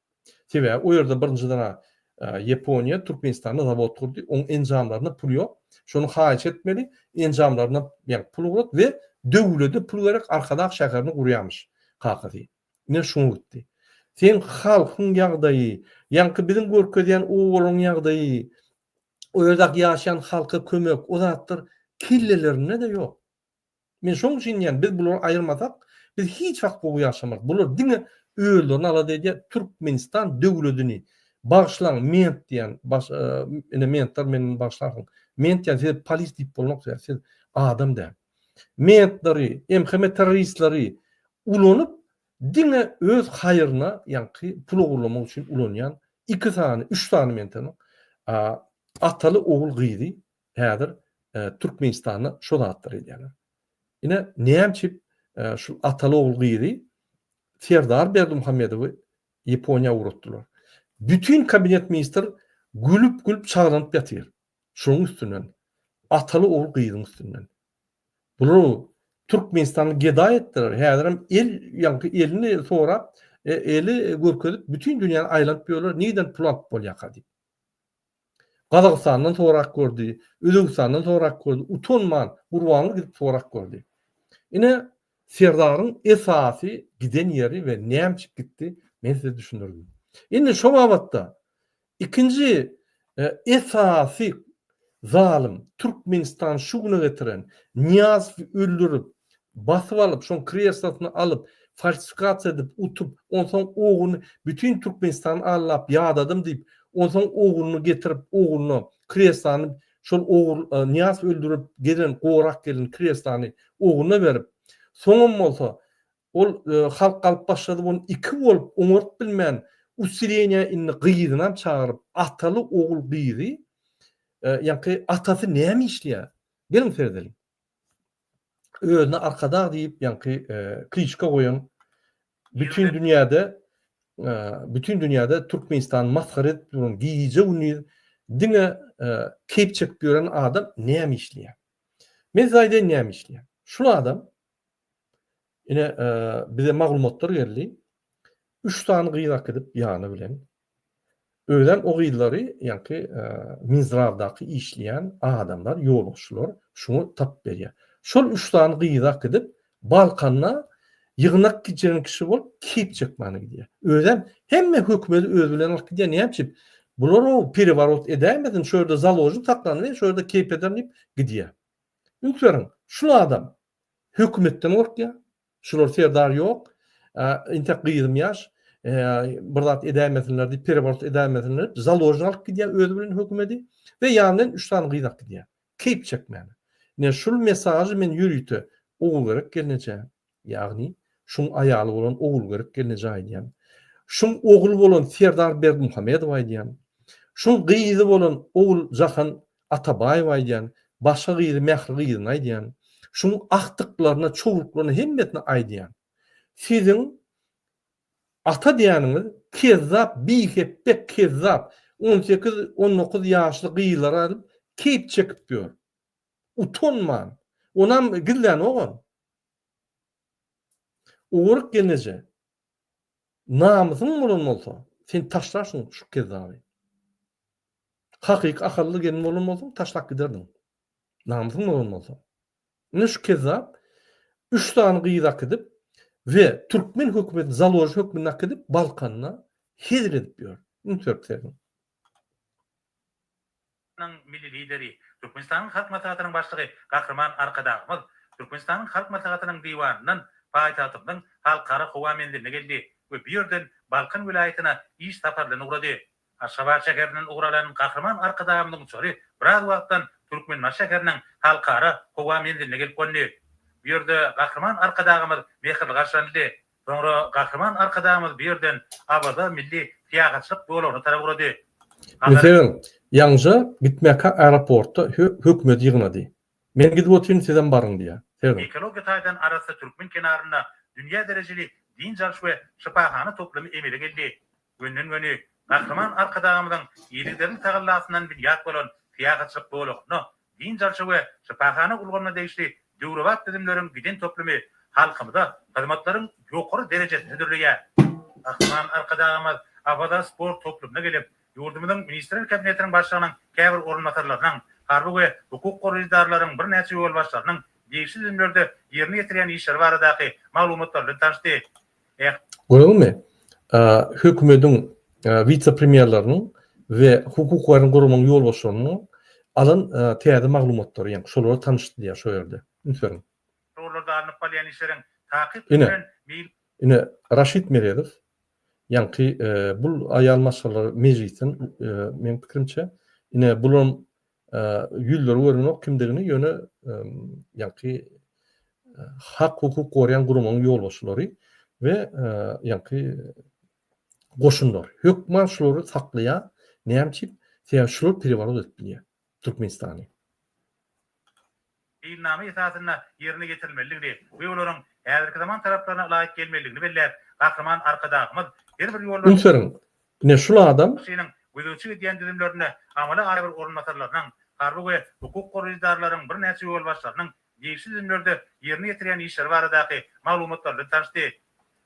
Sebäbi o ýerde birinjiden-ä Ýaponiýa Türkmenistanda zawod gurdy, oň enjamlaryna pul ýok. Şony haýyş etmeli, enjamlaryna ýaňky pul ugrat we döwlede pul gerek Arkadag şäherini gurýamyş kakasy. Ine şuňa gitdi. Seň halkyň ýagdaýy, ýaňky biziň görkezýän obalaryň ýagdaýy, o ýerdäki ýaşaýan halka kömek, o zatlar kellelerinde-de ýok. Men şoň üçin diýýän, biz bulary aýyrmasak, biz hiç wagt gowy ýaşamarys. Bular diňe özlerini alada edýär, Türkmenistan döwledini bagyşlaň, ment diýýän, baş, ine mentler meni bagyşlarsyň. Ment diýýän, size polis diýip bolmok, siz adam däl. Mentleri, MHM terroristleri ulanyp diňe öz haýryna ýaňky pul ogurlamak üçin ulanýan iki sany üç sany men tanok ataly ogul gyzy häzir Türkmenistanda şo zatlary edýärler. Ine näme üçin şu ataly ogul gyzy Serdar Berdimuhamedowy Ýaponiýa ugratdylar. Bütin kabinet ministr gülüp gülüp çaglanyp ýatyr. Şonuň üstünden ataly ogul gyzyň üstünden. Bular Türkmenistany gedaý etdiler. Häzirem el ýaňky elini sorap, e, eli görkezip bütin dünýäni aýlanyp ýörler, nirden pul alyp bolýarka diýip. Gazagystandan sorap gördi, Özbegistandan sorap gördi, utanman Gurbanguly gidip sorap gördi. Ine Serdaryň esasy giden ýeri we näme üçin gitdi, men size düşündirdim. Indi şo babatda Ikinji esasy zalym Türkmenistany şu güne getiren Nyýazowy öldürip, basyp alyp, şoň kreslosyny alyp, falsifikasiýa edip, utup, onsoň ogluny bütin Türkmenistany aldap ýadadym diýip, onsoň ogluny getirip, ogluna kreslany şol ogul Nyýazowy öldürip gelen gorak gelin kreslany ogluna berip, soňam bolsa Ol halk galyp başlady ony iki bolup oňaryp bilmän usileniýa indi gyzynam çagyryp ataly ogul gyzy ýaňky atasy näme işleýär geliň seredeliň özüne arkadag diýip ýaňky kliçka goýan bütin dünýäde bütin dünýäde Türkmenistany masgara edip duran gije gündiz. diňe keýp çekip ýören adam näme işleýär? Men size aýdaýyn näme işleýär. Şul adam ine bize maglumatlar geldi. Üç sany gyz akidip ýany bilen Özem o gyzlary ýaňky Minzdrawdaky işleýän adamlar, ýolagçylar şuňa tapyp berýär. Şol üç sany gyzy akidip Balkanda ýygnak gitjegen kişi bolup keýp çekmäne gidýär. Özem hemme hökümeti özi bilen alyp gidýär. Näme üçin? Bular-ow pereworot edäýmesin, şu ýerde založnik saklandy, şu ýerde keýp ederin diýip gidýär. Üns beriň, şul adam hökümetden gorkýar, Şular serdar ýok. Intek gyzym ýaş. Bir zat edäýmesinler diýip, pereworot edäýmesinler diýip, založny alyp gidýär özi bilen hökümedi we ýanyndan üç sany gyz alyp gidýär. Keýp çekmäne. Ine şul mesažy men ýörite Ogulgerek gelnejä, ýagny şuň aýaly bolan Ogulgerek gelnejä aýdýan. Şuň ogly bolan Serdar Berdimuhamedowa aýdýan. Şuň gyzy bolan Oguljahan Atabaýewa aýdýan, başga gyzy Mähri gyzyna aýdýan, şuň agtyklaryna, çowluklaryna hemmesine aýdýan. Siziň ata diýýäniňiz kezzap, bihepbek kezzap, on sekiz, on dokuz ýaşly gyzlary alyp keýp çekip ýör. Utanman. Onam gizlänogam. Oguryk gelneje, namysyň bolan bolsa, sen taşlarsyň şu kezzaby. Hakyky akylly gelin bolan bolsaň taşlap giderdiň. Namysyň bolan bolsa. Ine şu kezzap üç sany gyz akidip we türkmen hökümetini založnik hökmünde akidip Balkanda hezil edip ýör. Üns berip serediň. Milli Lideri, Türkmenistanyň Halk Maslahatynyň Başlygy Gahryman Arkadagymyz Türkmenistanyň Halk Maslahatynyň Diwanyndan paýtagtymyzyň Halkara howa menziline geldi we bu ýerden Balkan welaýatyna iş sapary bilen ugrady. Aşgabat şäherinden ugur alan Gahryman Arkadagymyzyň uçary biraz wagtdan Türkmenbaşy şäheriniň Halkara howa menziline gelip gondy. Bu ýerde Gahryman Arkadagymyz mähirli garşylanyldy. Soňra Gahryman Arkadagymyz bu ýerden Awaza milli syýahatçylyk zolagyna tarap ugrady. Meselem, ýaňja gitmäkä aeroportda hökümet ýygnady. Men gidip otyryn sizem baryň diýýär. Serediň. Ekologiýa taýdan arassa türkmen kenarynda dünýä derejeli dynç alyş we şypahana toplumy emele geldi. Gönden-göni Gahryman Arkadagymyzyň yzygiderli tagallasyndan binýat bolan syýahatçylyk zolagynda dynç alşa we şypahana ulgamyna degişli döwrebap düzümleriň giden toplumy halkymyza hyzmatlaryň ýokary derejesini hödürleýär. Gahryman Arkadagymyz Awaza sport toplumyna gelip, ýurdumyzyň Ministrler Kabinetiniň Başlygynyň käbir orunbasarlarynyň, harby we hukuk goraýjy edaralaryň birnäçe ýolbaşçylarynyň degişli düzümlerde ýerine ýetirýän işleri baradaky maglumatlar bilen tanyşdy. Gördüňmi? Hökümediň wise-premýerleriniň we hukuk goraýjy guramanyň ýolbaşçylarynyň alan täze maglumatlary, ýagny şolara tanyşdy diýýär şo ýerde. Üns beriň. Ugurlarda alnyp barylýan işleriň takyk Ine, düzülen meýil. ine Raşid Meredow, ýaňky bul aýal maşgalalar mejlisden meň pikirimçe, ine bulam Ýüzleri görünok kimdigini ýöne ýaňky hak hukuk gorýan guramanyň ýolbaşçylary we ýaňky goşunlar hökman şulary saklaýar näme üçin sebäbi şular pereworot edip bilýär Türkmenistany. Meýilnama esasynda ýerine ýetirilmelidigini we olaryň häzirki zaman talaplaryna laýyk gelmelidigini belläp, Gahryman Arkadagymyz her bir ýolbaşçynyň Üns beriň, ine şul adam. gözegçilik edýän düzümlerinde amala aşyr orunbasarlarynyň, harby we hukuk goraýjy edaralaryň birnäçe ýolbaşçylarynyň degişli düzümlerde ýerine ýetirýän işleri baradaky maglumatlar bilen tanyşdy.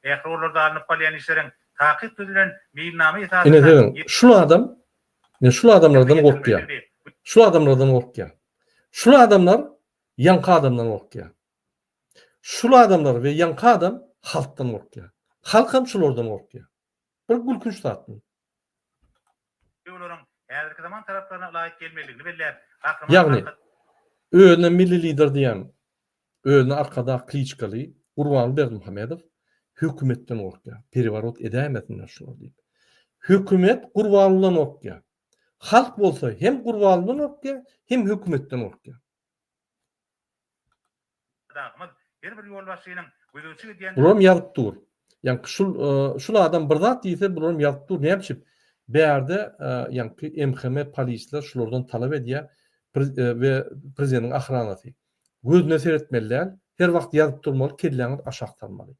Ähli ugurlarda alnyp barylýan işleriň takyk düzülen meýilnama Ine esasynda sezin, şul adam, ine şul adamlardan gorkýar. Şul adamlardan gorkýar. Şul adamlar ýaňky adamdan gorkýar. Şul adamlar we ýaňky adam halkdan gorkýar. Halk hem şulardan gorkýar. Bir gülkünç zat bu. Olaryň häzirki zaman talaplaryna laýyk gelmelidigini belläp, Gahryman Ýagny, özüne milli lider diýen, özüne Arkadag kliçkaly Gurbanguly Berdimuhamedow hökümetden gorkýar. Pereworot edäýmesinler şular diýip. Hökümet Gurbangulydan gorkýar. Halk bolsa hem Gurbangulydan gorkýar, hem hökümetden gorkýar. Arkadagymyz her bir ýolbaşçynyň gözegçilik edýän Bularam ýazyp dur. Ýaňky şul şul adam bir zat diýse bularam ýazyp dur. Näme üçin? Bärde ýaňky MHM polisler şulardan talap edýär we prezidentiň ahranasy. Gözüne seretmeli däl. Her wagt ýazyp durmaly, kelläňizi aşak salmaly.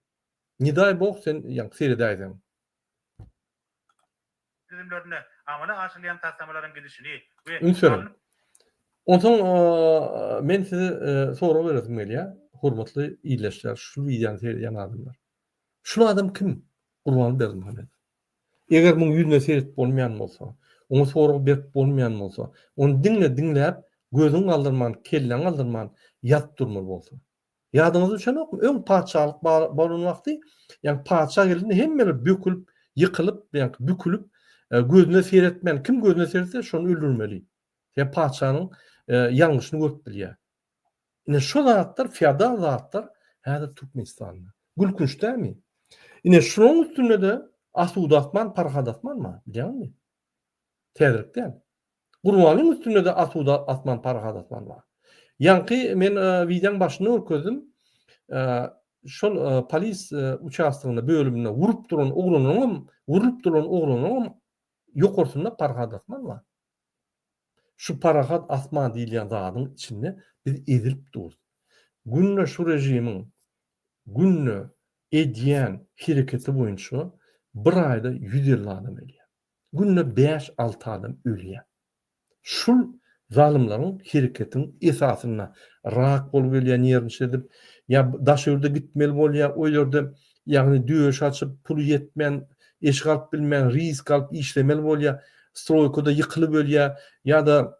Ne daý bog sen ýaňky seredäýseň. Düzümlerinde. amala aşyrylýan taslamalaryň gidişini we Üns beriň. Onsoň men size sorag beresim gelýär, hormatly ildeşler, şu wideony seredýän adamlar. Şul adam kim? Gurbanguly Berdimuhamedow. Eger muň ýüzüne seredip bolmaýan bolsa, oňa sorag berip bolmaýan bolsa, ony diňle diňläp, gözüňi galdyrman, kelläňi galdyrman ýazyp durmaly bolsa. Ýadyňyza düşenokmy? Öň patyşalyk bolan wagty, ýagny patyşa gelende hemmeler bökülip, ýykylyp, ýagny bükülip, gözüne seretmän, kim gözüne seretse, şony öldürmeli. Sebäbi patyşanyň ýalňyşyny görüp bilýär. Ine şu zatlar feodal zatlar häzir Türkmenistanda. Gülkünç dälmi? Ine şunuň üstünde-de asuda asman, parahat asman bar, bilýäňizmi? Täzelik däl. Gurbanlyň üstünde-de asuda asman, parahat asman bar. Ýaňky men wideoň başynda görkezdim. Şol polis uçastogynda, bölüminde urup duran oglanyňam, urlup duran oglanyňam ýokarsynda parahat asman bar. Şu parahat asman diýilýän zadyň içinde biz ezilip durus. Günde şu režimiň günde edýän hereketi boýunça bir aýda 150 adam ölýär. Günde bäş-alty adam ölýär. Şul zalymlaryň hereketiň esasynda rak bolup ölýän ýerini şedip, ýa daş ýurda gitmeli bolýar, o ýerde ýagny döş açyp, puly ýetmän, eşik alyp bilmän, risk alyp işlemeli bolýar, stroýkada ýykylyp ölýär ýa-da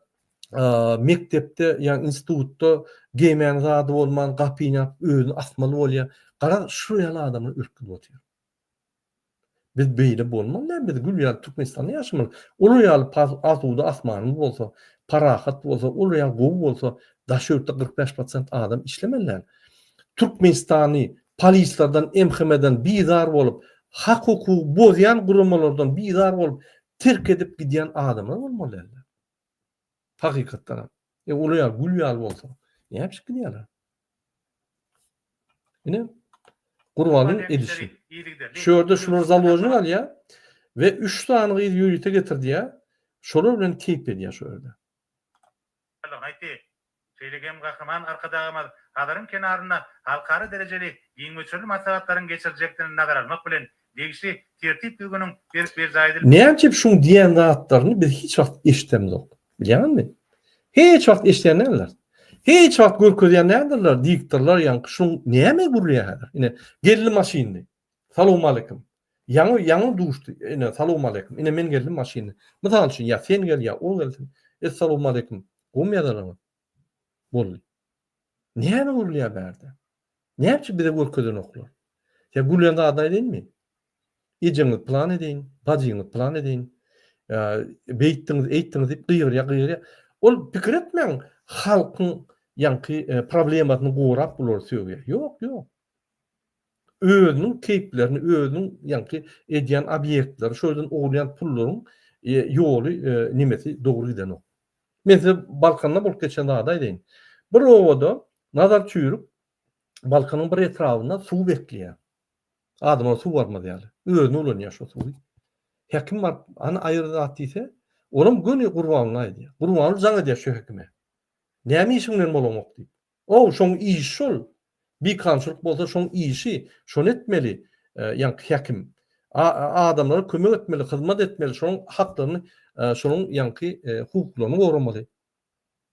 mekdepde ýa institutda geýmäne zady bolman gapyny ýapyp özüni asmaly bolýar. Garaz şu ýaly adamlar ölüp gidip otyr. Biz beýle bolmaly däl, biz gül ýaly Türkmenistanda ýaşamaly. Olar ýaly asuda asmanymyz bolsa, parahat bolsa, olar ýaly gowy bolsa, daşary ýurtda 45 prosent adam işlemeli däl. Türkmenistany polislerden, MHM-den bizar bolup, hak-hukugy bozýan guramalardan bizar bolup, terk edip gidýän adamlar bolmaly däldir. Hakykatdanam. E, olar ýaly gül ýaly bolsa, näme üçin gidýärler? Ine, Gurbanyň edişi. Şu ýerde şular založnik alýar we 3 sany gyz ýörite getirdýär. Şolar bilen keýp edýär şu ýerde. Aýtdy. Şeýle hem Gahryman Arkadagymyz Hazaryň kenarynda halkara derejeli giň möçberli maslahatlaryň geçiriljekdigini nazara almak bilen, degişli tertip-düzgüniň berk berjaý edilmegini. Näme üçin şuň diýen zatlaryny biz hiç wagt eşidemzok. Bilýäňizmi? Hiç wagt eşidýän däldir. Hiç wagt görkezýän däldirler, diktorlar ýaňky şuň näme gürleýär häzir? Ine, geldi maşynly. Salowmaleýkim. Ýaňy ýaňy duşdy. Ine, salowmaleýkim. Ine men geldim maşynly. Mysal üçin, ýa sen gel, ýa ol gelsin. Essalowmaleýkim. Gowumy ýazarlaryňyz? Boldy. Näme gürleýär bärde? Näme üçin bize görkezenoklar? Ýa gürleýän zadyny aýdaýynmy? Ejeňiz plan edeýin, bajyňyz plan edeýin, beýtdiňiz, eýtdiňiz diýip gygyrýar, gygyrýar. Ol pikir etmäň, halkyň ýaňky problemasyny gorap bulary sögýär. Ýok, ýok. Özüniň keýplerini, özüniň ýaňky edýän obýektleri, şo ýerden ogurlaýan pullaryň ýoly, nemesi dogry gidenok. Men size Balkanda bolup geçen zady aýdaýyn. Bir obada Nazar Çüýrük Balkanyň bir etrabynda suw bekleýär. Adamlar suw barmaz ýaly. Özüne ulanýar şo suwy. Hekim baryp, hany aýyr zat diýse, olam göni Gurbanguly aýdýar. Gurbanguly jaň edýär şu hekime. Näme işiň bilen bolamok diýip. Ow, şoň işi şol. Bikançylyk bolsa şoň işi, şony etmeli, ýaňky hekim. Adamlara kömek etmeli, hyzmat etmeli, şonuň haklaryny, şonuň ýaňky hukuklaryny goramaly.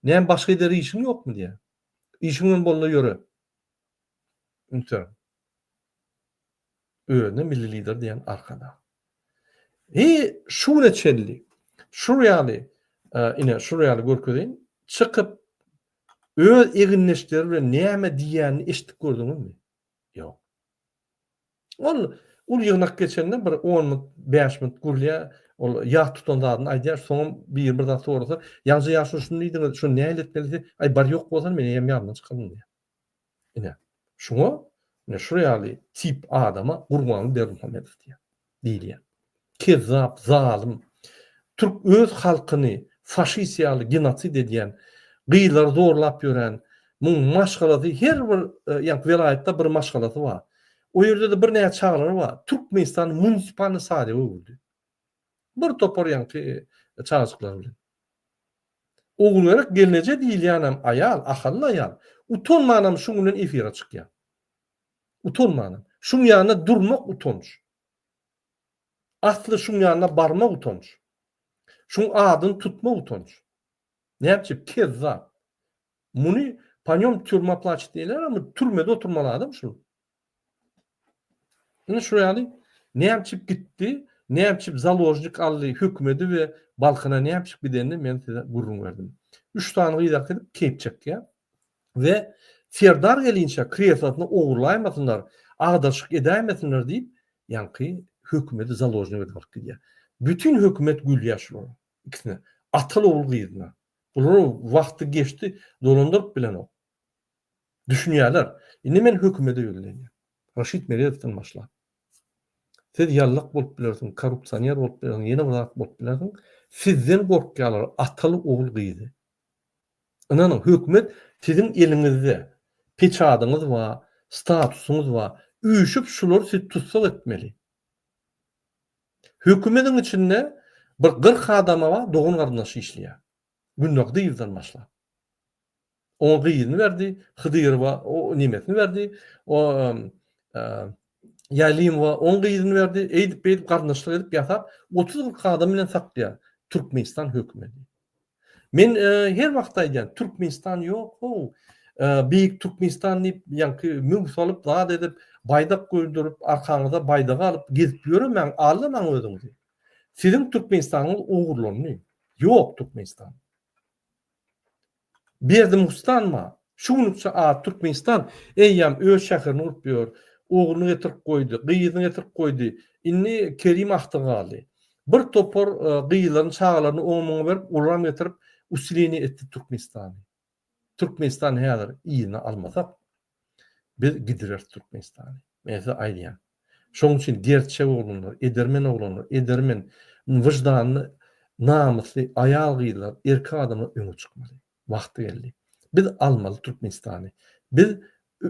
Näme başga eder işiň ýokmy diýýär. Işiň bilen bolda ýöre. Üns beriň. Özüne milli lider diýen Arkadag. He şu güne çenli şur ýaly ine şur ýaly görkezeýin. Çykyp öz egindeşleri bilen näme diýýänini eşidip gördüňizmi? Ýok. Ol uly ýygnak geçende bir 10 minut, 5 minut gürlýär, ol ýat tutan zadyny aýdýar, soňam biri bir zat sorasa, ýaňja ýaşuly şuny diýdiňiz, şuny nähili etmeli diýse, aý bar ýok bolsa men eýýäm ýadymdan çykardym diýýär. Ine, şuňa, ine şu ýaly tip adama Gurbanguly Berdimuhamedow diýýär, diýilýär. Kezzap, zalym, türk öz halkyny faşist ýaly genosid edýän, gyzlary zorlap ýören, muň maşgalasy her bir ýaňky welaýatda bir maşgalasy bar. O ýerde-de birnäçe çagalary bar. Türkmenistany munisipalnyý sadyga öwürdi. Bir topar ýaňky çagajyklar bilen. Ogulgerek gelneje diýilýänem aýal, ahally aýal. Utanmanam şuň bilen efire çykýar. Utanmanam. Şuň ýanynda durmak utanç. Asly şuň ýanyna barmak utanç. Şuň adyny tutmak utanç. Näme üçin? Kezzap. Muny po nýom týurma plaçit diýilýär, ama türmede oturmaly adam şu. Ine şu ýaly näme üçin gitdi, näme üçin založnik aldy hökümedi we Balkana näme üçin gidenini men size gürrüň berdim. Üç sany gyz äkidip keýp çekýär we Serdar gelinçä kreslosyny ogurlaýmasynlar, agdaryşyk edäýmesinler diýip, ýaňky hökümedi založnik edip alyp gidýär. Bütin hökümet gülýär şulara. Ikisine. Ataly ogul gyzyna. Bular wagty geçdi, dolandyryp bilenok. Düşünýärler. Indi men hökümete ýüzlenýän. Raşid Meredowdan başlap. Siz ýallak bolup bilersiň, korrupsioner bolup bilersiň, ýene bir zat bolup bilersiň. Sizden gorkýarlar ataly ogul gyzy. Ynanyň, hökümet siziň eliňizde. Peçadyňyz bar, statusyňyz bar. Üýşüp şulary siz tussag etmeli. Hökümediň içinde bir 40 adama bar, dogan garyndaşy işleýär. Günde Hydyýewden başlap. Oňa gyzyny berdi, Hydyrowa o nemesini berdi, o Ýaýlymowa oň gyzyny berdi, eýdip-beýdip garyndaşlyk edip ýasap, 30-40 adam bilen saklaýar Türkmenistan hökümeti. Men her wagt aýdýan, Türkmenistan ýok how, Beýik Türkmenistan diýip, ýaňky möw salyp, zat edip, baýdak göýdürip, arkaňyza baýdagy alyp gezip ýöremäň, aldamaň özüňizi. Siziň Türkmenistanyňyz ogurlandy. Ýok Türkmenistan. Berdimuhstan bar. Şu günükçe ady Türkmenistan eýýäm öz şäherini gurup ýör. Ogluny getirip goýdy, gyzyny getirip goýdy. Indi Kerim agtygy galdy. Bir topar gyzlaryny, çagalaryny oňa-muňa berip, olaram getirip usileniýe etdi Türkmenistany. Türkmenistan häzir yzyna almasak, biz gidireris Türkmenistany. Men size aýdýan. Şonuň üçin gerçek oglanlar, edermen oglanlar, edermen, wyždanly, namysly aýal-gyzlar, erkek adamlar öňe çykmaly. Wagty geldi. Biz almaly Türkmenistany. Biz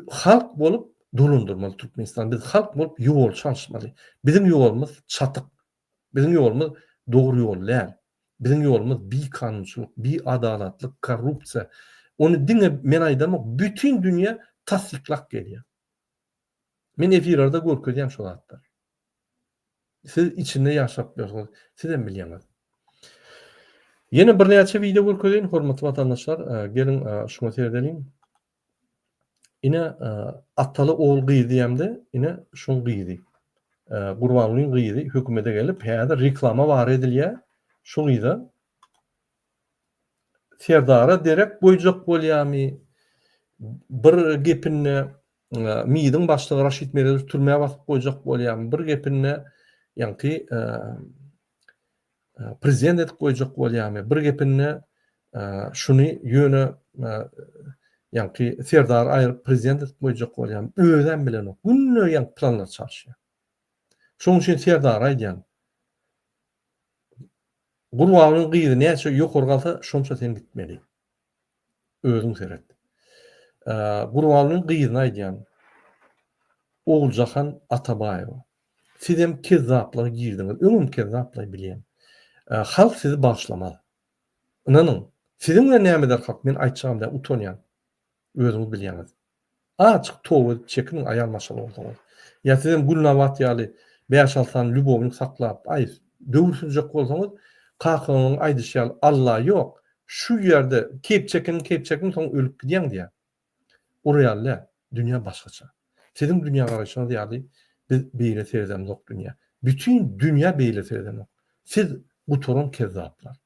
halk bolup dolandyrmaly Türkmenistany. Biz halk bolup ýol çalyşmaly. Biziň ýolumyz çatyk. Biziň ýolumyz dogry ýol däl. Biziň ýolumyz bikanunçylyk, biadalatlyk, korrupsiýa. Ony diňe men aýdamok, bütin dünýä tassyklap gelýär. Men efirlerde görkezýän şo zatlary. Siz içinde ýaşap ýörsüňiz, sizem bilýäňiz. Ýene birnäçe wideo görkezeýin, hormatly watandaşlar, geliň şuňa seredeliň. Ine, ataly ogul gyz diýemde, ine şuň gyzy. Gurbangulyň gyzy hökümete gelip, häzir reklama bar edilýär. Şu gyza Serdara derek goýjak bolýarmy? Bir gepinde MİDiň başlygy Raşid Meredow türmä basyp goýjak bolýarmy? Bir gepinde ýaňky prezident edip goýjak bolýarmy? Bir gepinde şuny ýöne ýaňky Serdary aýryp prezident edip goýjak bolýarmy? Özem bilenok. Günde ýaňky planlar çalyşýar. Şonuň üçin Serdara aýdýan. Gurbangulyň gyzy näçe ýokary galsa, şonça sen gitmeli. Özüň seret. Gurbangulyň gyzyna aýdýan. Oguljahan Atabaýewa. Sizem kezzaplyga girdiňiz. Öňem kezzaply bilýän. Halk sizi bagyşlamaz. Ynanyň. Siziň bilen näme eder halk? Men aýtjagam däl, utanýan. Özüňiz bilýäňiz. Azajyk toba edip çekiniň aýal maşgala bolsaňyz. Ýa sizem Gülnabat ýaly bäş-alty sany lýubownik saklap, aý, döwür sürjek bolsaňyz, kakaňyzyň aýdyşy ýaly Alla ýok, şu ýerde keýp çekeniň keýp çekdiň soň ölüp gidýäň diýýär. Ol ýaly däl, dünýä başgaça. Siziň dünýägaraýşyňyz ýaly biz beýle seredemzok dünýä. Bütin dünýä beýle seredenok. Siz gutaran kezzaplar.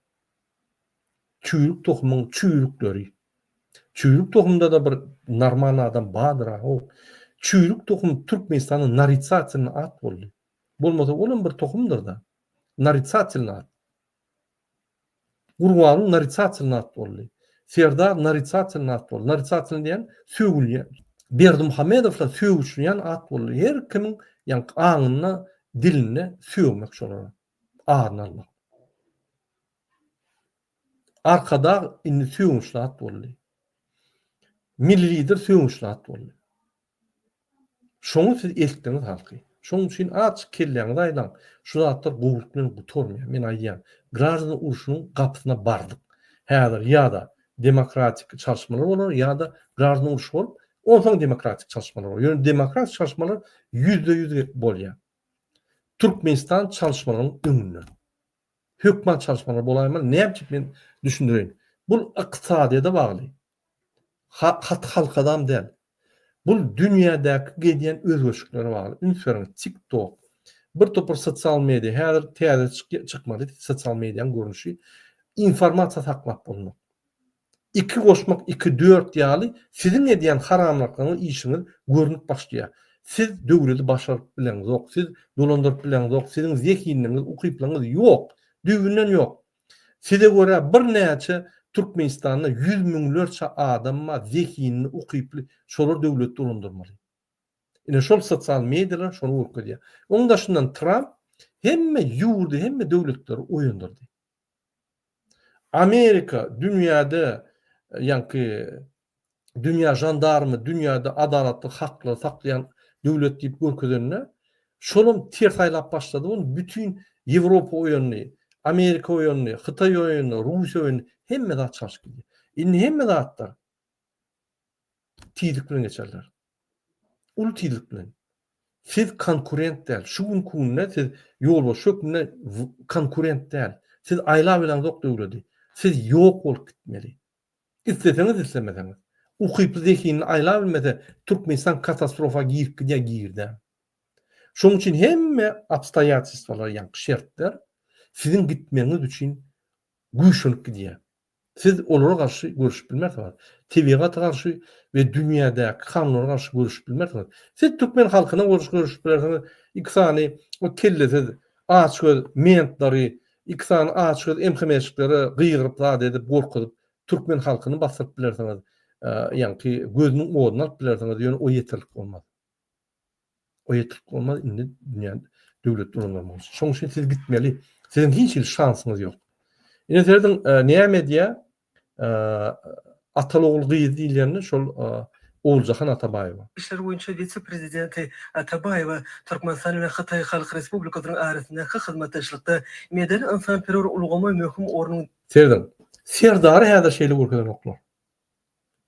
Çüýrük tohumyň çüýrükleri. Çüýrük tohumda-da bir normal adam bardyr-a how. Çüýrük tohum Türkmenistanda naritsatelnyý at boldy. Bolmasa olam bir tohumdyr-da. Naritsatelnyý at. Gurbanguly naritsatelnyý at boldy. Serdar naritsatelnyý at boldy. Naritsatelnyý diýen sögülýän. Berdimuhamedowlar sögüşilýän at boldy. Her kimiň ýaňky aňynda, dilinde sögmek şolara. Aryny almak. Arkadag indi sögünçli at boldy. Milli lider sögünçli at boldy. Şoňa siz eltdiňiz halky. Şonuň üçin azajyk kelläňizi aýlaň. Şu zatlar gowulyk bilen gutarmaýar. Men aýdýan, graždan urşunyň gapysyna bardyk. Häzir ýa-da demokratik çalyşmalar bolar, ýa-da graždan urşy bolup, onsoň demokratik çalyşmalar bolar. Ýöne demokratik çalyşmalar 100% bolýar. Türkmenistan çalyşmalaryň öňünde. Hökman çalyşmalar bolaýmaly. Näme üçin men düşündireýin. Bul ykdysadyýete bagly. Hat halkadam däl. Bul dünýädäki gelýän özgerişliklere bagly. Üns beriň, TikTok, bir topar sosial media, häzir täze çykmaly sosial medianyň görnüşi, informasiýa saklap bolmak. Iki goşmak iki dört ýaly siziň edýän haramlyklaryňyz işiňiz görnüp başlaýar. Siz döwleti başaryp bileňzok, siz dolandyryp bileňzok, siziň zehinliňiz, ukyplyňyz ýok. Düýbünden ýok. Size görä birnäçe Türkmenistanda ýüz müňlerçe adam bar zehinli, ukyply, şolar döwleti dolandyrmaly. Ine şol sosial medialar şony görkezýär. Oň daşyndan Tramp hemme ýurdy, hemme döwletleri oýandyrdy. Amerika dünýäde ýaňky dünýä žandarmy, dünýäde adalatly haklary saklaýan döwlet diýip görkezende, şolam ters aýlap başlady ony bütin Ýewropa oýandy, Amerika oýandy, Hytaý oýandy, Russiýa oýandy, hemme zat çalşyp gidýär. Indi hemme zatlar tizlik bilen geçerler. Uly tizlik bilen. Siz konkurent däl. Şu günki günde siz ýolbaşçy hökmünde konkurent däl. Siz aýlabileňzok döwledi. Siz ýok bolup gitmeli. Isleseňiz islemeseňiz. Ukyply zehinli aýlabilmese Türkmenistan katastrofa girip gidýär girdä. Şonuň üçin hemme obstoýatelstwalar ýaňky şertler siziň gitmegiňiz üçin güýçlenip gidýär. Siz olara garşy göreşip bilmersiňiz. Tebigata garşy we dünýädäki kanunlara garşy göreşip bilmersiňiz. Siz türkmen halkyna garşy göreşip bilersiňiz. Iki sany o kellesiz, açgöz mentlary, iki sany açgöz MHM-şiklere gygyryp zat edip, gorkuzyp, türkmen halkyny basdyryp bilersiňiz. Ýaňky gözüniň oduny alyp bilersiňiz, ýöne o ýeterlik bolmaz. O ýeterlik bolmaz indi dünýä döwlet dolandyrmak üçin. Şonuň üçin siz gitmeli. Siziň hiç hili şansyňyz ýok. Ine serediň, näme edýär? Ataly ogul gyz diýilýände şol Oguljahan Atabaýewa. Işler boýunça wise-prezidenti Atabaýewa Türkmenistan bilen Hytaý Halk Respublikasynyň arasyndaky hyzmatdaşlykda medeni-ynsanperwer ulgama möhüm ornuň Serediň, Serdary häzir şeýle görkezenoklar.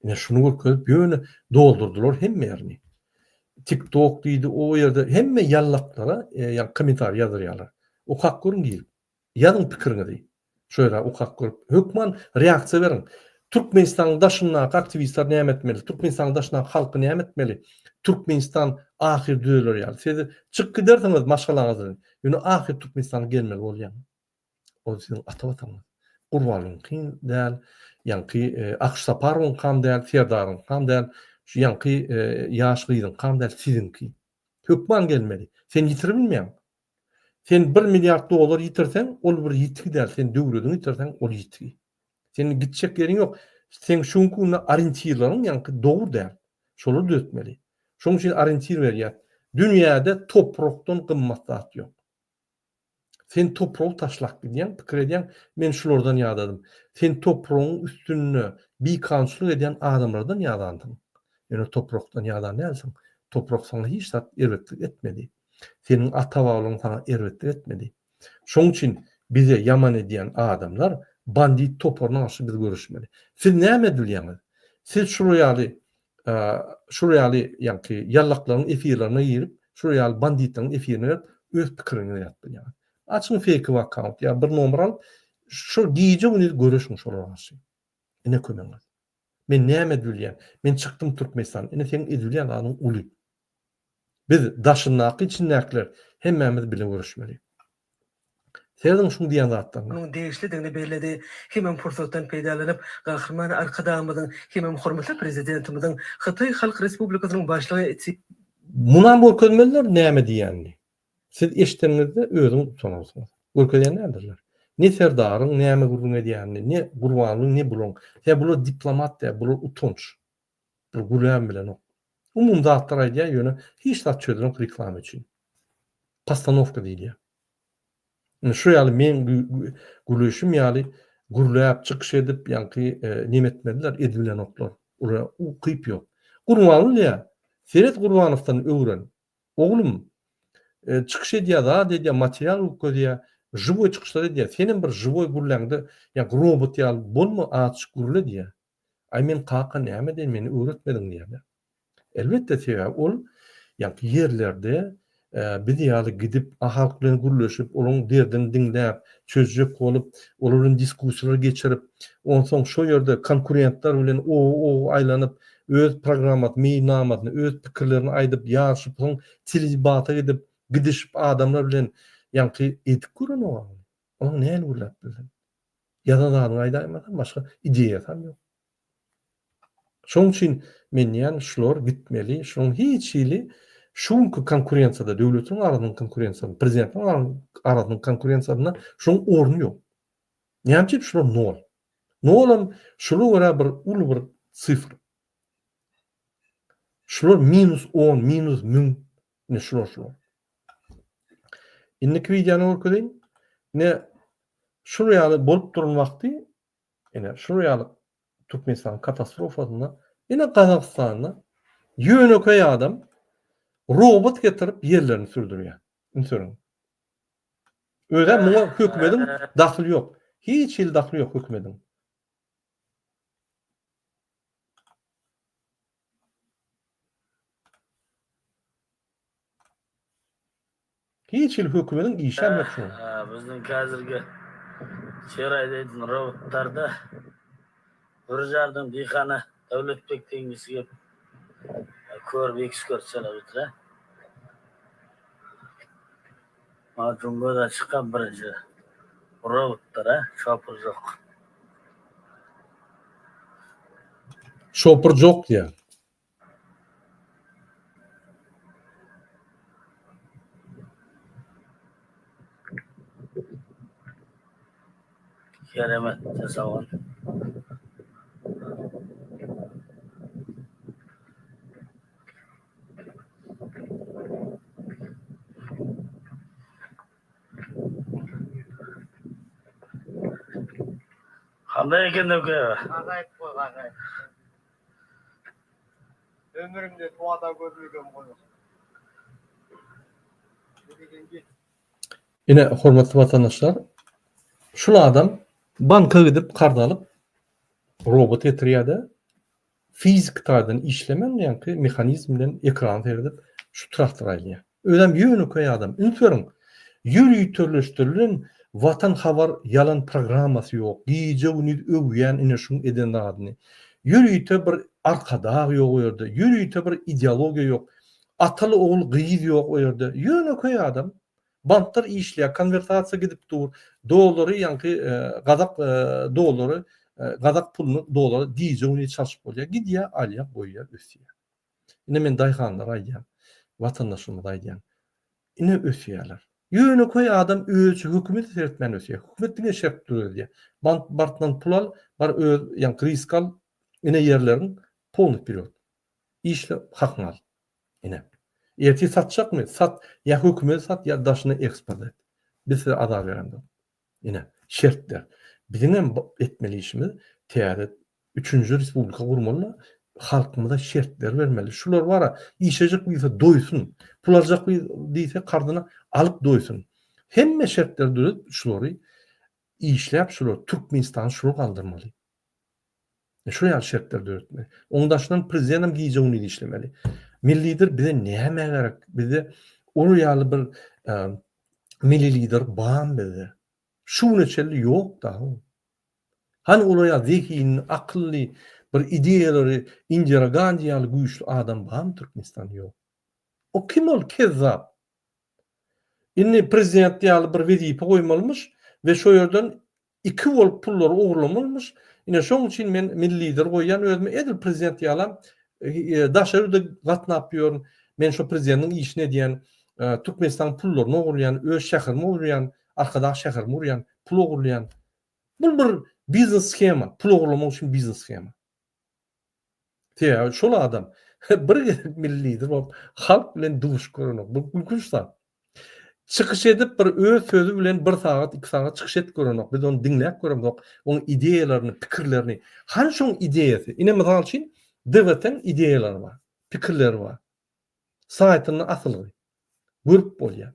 Ine şuny görkezip ýöne doldurdylar hemme ýerini. Tik tok diýdi o ýerde hemme ýallaklara ýa kommentariý ýazdyrýarlar. Okap görüň girip. Ýazyň pikiriňizi. Şu ýere okap görüp hökman reaksiýa beriň. Türkmenistanyň daşyndaky aktiwistler näme etmeli? Türkmenistanyň daşyndaky halky näme etmeli? Türkmenistan ahyr düzeler ýaly. Siz çykyp gidersiňiz maşgalaňyz bilen. Ýöne ahyr Türkmenistana gelmeli bolýaň. Ol siziň ata watanyňyz. Gurbanlyňky däl, ýaňky Akyş Saparowyňkam däl, Serdaryňkam däl, şu ýaňky ýaş gyzyňkam däl, siziňki. Hökman gelmeli. Sen ýitiribilmeýäň. Sen bir milliard dollar ýitirseň, ol bir ýitgi däl, sen döwlediňi ýitirseň, ol ýitgi. Seniň gitjek ýeriň ýok. Seň şu günki günde orientirleriň ýaňky dogry däl. Şolary düzetmeli. Şonuň üçin orientir berýäs. Dünýäde toprakdan gymmat zat ýok. Sen topragy taşlap gidýäň, pikir edýäň, men şulardan ýadadym. Sen topragyň üstünde bikanunçylyk edýän adamlardan ýadansyň. Ýöne toprakdan ýadan dälsiň. Toprak saňa hiç zat erbetlik etmedi. Seniň ata-babalaryň saňa erbetlik etmedi. Şonuň üçin bize ýaman edýän adamlar bandit toparyna garşy biz göreşmeli. Siz näme edilýäňiz? Siz şular ýaly şular ýaly ýaňky ýallaklaryň efirlerine girip, şular ýaly banditleriň efirine girip öz pikiriňizi ýazyp bilýäňiz. Açyň feýkowy akkaunt ýa bir nomer alyp, şol gije-gündiz göreşiň şolara garşy. Ine kömegiňiz. Men näme edip bilýän? Men çykdym Türkmenistandan. Ine seň edip bilýän zadyň uly. Biz daşyndaky içindäkiler hemmämiz bile göreşmeli. Serediň şuň diýen zatlaryna. Munuň degişlidigini belledi. Hemem pursatdan peýdalanyp, Gahryman Arkadagymyzyň hemem hormatly Prezidentimiziň Hytaý Halk Respublikasynyň Başlygy Si. Munam görkezmeliler näme diýenini. Siz eşideniňizde özüňiz utanarsyňyz. Görkezýän däldirler. Ne Serdaryň näme gürrüň edýänini, ne Gurbanlyň, ne bulaň. Sebäbi bular diplomat däl, bular utanç. Bir gürläbem bilenok. Umumy zatlar aýdýar, ýöne hiç zat çözenok reklama üçin. Postanowka diýilýär. Indi şu ýaly meň gürleýşim ýaly gürläp, çykyş edip, ýaňky neme etmediler, edibilenoklar. Olara ukyp ýok. Gurbanguly diýýär, Seret Gurbanowdan öwren. Oglum, çykyş edýär, zat edýär, material görkezýär, žiwoý çykyşlar edýär. Senem bir žiwoý gürläňde, ýaňky robot ýaly bolma, azajyk gürle diýýär. Aý men kaka näme edeýin meni öwretmediň diýýär. Elbetde sebäbi ol ýaňky ýerlerde. biz ýaly gidip halk bilen gürleşip, olaryň derdini diňläp, çözjek bolup, olar bilen diskussiýalar geçirip, onsoň şo ýerde konkurentler bilen oba-oba aýlanyp, öz programmasyny, meýilnamasyny, öz pikirlerini aýdyp, ýaryşyp, soň teledebata gidip, gidişip adamlar bilen ýaňky edip görenok-a ony. Onuň nähili gürläp bilsin? Ýazan zadyňy aýdaýmasam başga ideýasam ýok. Şonuň üçin men diýýän şular gitmeli, şunuň hiç hili şu günki konkurensiýada, döwletiň arasynyň konkurensiýasynda, prezidentiň arasynyň konkurensiýasynda şunuň orny ýok. Näme üçin şular nol? Nolam şulara görä bir uly bir sifr. Şular minus on, minus 1000, ine şular şular. Indiki wideony görkezeýin. Ine şul ýaly bolup duran wagty ine şul ýaly Türkmenistanyň katastrofasynda ine Gazagystanda ýönekeý adam robot getirip ýerlerini sürdürýär. Üns beriň. Özem muňa hökümediň dahyly ýok. Hiç hili dahyly ýok hökümediň. Hiç hili hökümediň işem ýok şuňa. Bizniň käzirgi şer aýdaýdyn robotlarda bir jardan diýhana Döwletbek diýen kişi gelip körüp ekspert çalap otyr-a. Maňa göz açykam birinji robotlar-a şopur jok. Şopur jok diýýär. Keremet jasagan. Kanday eken Döwke? Ajaýyp goý, ajaýyp. Ömrümde tuwada görmegem goýun. Ine, hormatly watandaşlar, şul adam banka gidip karz alyp, robot getirýär-de, fiziki taýdan işlemän, ýaňky mehanizm bilen ekrana seredip, şu traktor aýlaýar. Özem ýönekeý adam. Üns beriň, ýöriteleşdirilen Watan habar ýalan programmasy ýok. Gije-gündiz öwýän ine şuň eden zadyny. Ýörite bir Arkadag ýok o ýerde. Ýörite bir ideologiýa ýok. Ataly ogul gyz ýok o ýerde. Ýönekeý adam. Banklar işleýär, konwertasiýa gidip dur. Dollary ýaňky gazak dollary, gazak puluny dollara gije-gündiz çalşyp bolýar. Gidýär, alýar, goýýar, ösýär. Ine men daýhanlara aýdýan, watandaşlarymyza aýdýan. Ine ösýärler. Ýönekeý adam özüçe hökümete seretmän ösýär. Hökümet diňe şert döredýär. Bank bartdan pul al, bar öz ýaňky risk al, ine ýerleriň polny wperýod. Işle, hakyňy al. Ine. Ertir satjakmy? Sat, ýa hökümete sat, ýa daşyna eksport et. Biz size azar beremzok. Ine, şertler. Biziňem etmeli işimiz täze üçünji respublika gurmaly-da, halkymyza şertler bermeli. Şular bar-a, işlejek diýse doýsun, pul aljak diýse karzyna alyp doýsun. Hemme şertleri döredip şulary işläp şular Türkmenistany şular galdyrmaly. Şu ýaly şertleri döretmeli. Oň daşyndan prezidentem gije-gündiz işlemeli. Milli lider bize nämä gerek? Bizde ol ýaly bir milli lider barmy bizde? Şu güne çenli ýok da. Hany olar ýaly zehinli, akylly, bir ideýalary Indira Gandi ýaly güýçli adam barmy Türkmenistanda? Ýok. O kim ol kezzap? Indi prezident ýaly bir wezipe goýmalymyş we şo ýerden Iki bolup pullary ogurlamalymyş. Ine şoň üçin men milli lider goýýan özümi edil prezident ýalam daşary ýurda gatnap ýörün. Men şo prezidentiň işini edýän. Türkmenistanyň pullaryny ogurlaýan, öz şäherimi ogurlaýan, Arkadag şäherimi gurýan, pul ogurlaýan. Bu bir biznes shema, pul ogurlamak üçin biznes shema. Sebäbi şol adam bir gezek milli lider bolup halk bilen duşup görenok. Bu gülkünç zat. Çykyş edip bir öz sözi bilen bir sagat, iki sagat çykyş edip görenok. Biz ony diňläp göremzok. Oň ideýalaryny, pikirlerini. Hany şoň ideýasy? Ine mysal üçin DWT-niň ideýalary bar, pikirleri bar. Saýtynda asylgy. Görüp bolýar.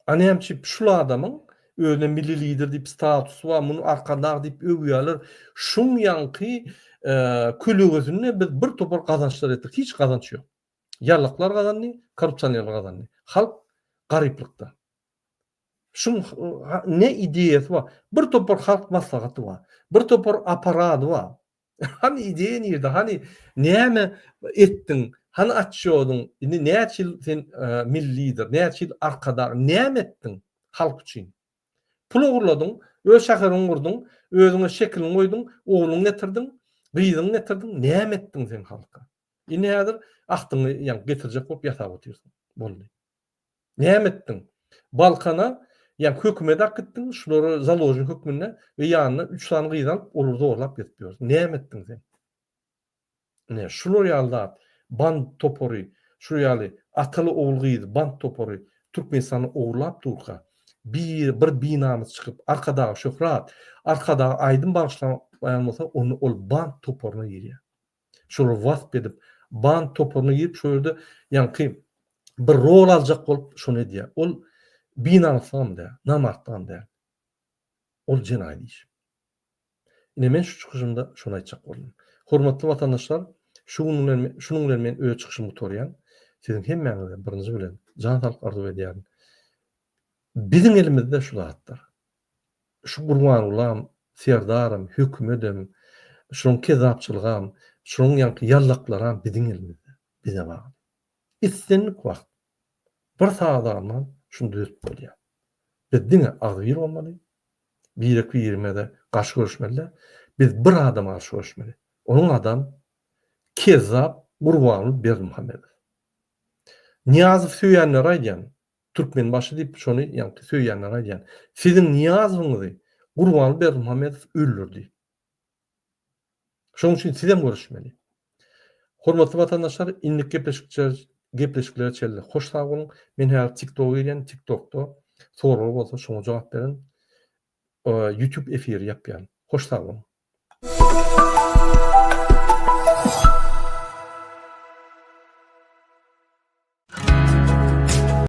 A näme üçin şul adamyň özüne milli lider diýip statusy bar, muny arkadag diýip öwýärler. Şuň ýaňky kölegesinde biz bir topar gazançlar etdik. Hiç gazanç ýok. Ýallaklar gazandy, korrupsionerler gazandy. Halk garyplykda. Şuň ne ideýasy bar? Bir topar halk maslahaty bar. Bir topar apparady bar. Hany ideýa nirde? Hany näme etdiň? Hany atçýodyň? Indi näçe ýyl sen milli lider, näçe ýyl arkadag, näme etdiň halk üçin? Pul ogurladyň, öz şäheriňi gurduň, özüňe şekiliňi goýduň, ogluňy getirdiň, gyzyňy getirdiň, näme etdiň sen halka? Indi häzir ahdyňy ýaňky getirjek bolup ýasap otyrsyň. Boldy. Näme etdiň? Balkana ýaňky hökümete alyp gitdiň, şulary založnik hökmünde we ýanyna üç sany gyzy alyp, olary zorlap gezip ýörsüň. Näme etdiň sen? Ine, şular ýaly zat, band topary, şular ýaly ataly-ogul-gyz band topary Türkmenistany ogurlap durka, bir, bir binamys çykyp, Arkadaga şöhrat, Arkadaga aýdym bagyşlaýan bolsa, onda ol band toparyna girýär. Şolary wasp edip, band toparyna girip, şo ýerde ýaňky bir rol aljak bolup şony edýär. Ol binamyslygam däl, namartlygam däl. Ol jenaýat iş. Ine men şu çykyşymda şony aýtjak boldum. Hormatly watandaşlar, şu gün bilen şunuň bilen men öz çykyşymy gutarýan. Siziň hemmäňize birinji bilen jan saglyk arzuw edýärin. Biziň elimizde şu zatlar. Şu Gurbangulam, Serdaram, hökümedem, şunuň kezzapçylygam, şunuň ýaňky ýallaklaram biziň elimizde, bize bagly. Islendik wagt bir sagat alman şuny düzetip bolýar. Biz diňe agzybir bolmaly, birek-birimize garşy göreşmeli däl. Biz bir adama garşy göreşmeli. Onuň adam kezzap Gurbanguly Berdimuhamedow. Nyýazow söýenlere aýdýan, Türkmenbaşy diýip şony ýaňky söýýänlere aýdýan. Siziň Nyýazowyňyzy Gurbanguly Berdimuhamedow öldürdi. Şonuň üçin sizem göreşmeli. Hormatly watandaşlar, indiki gepleşikçe gepleşiklere çenli hoş sag boluň. Men häzir TikToka girýän, TikTokda sorag bolsa şoňa jogap berin. YouTube efiri ýapýan. Hoş sag boluň.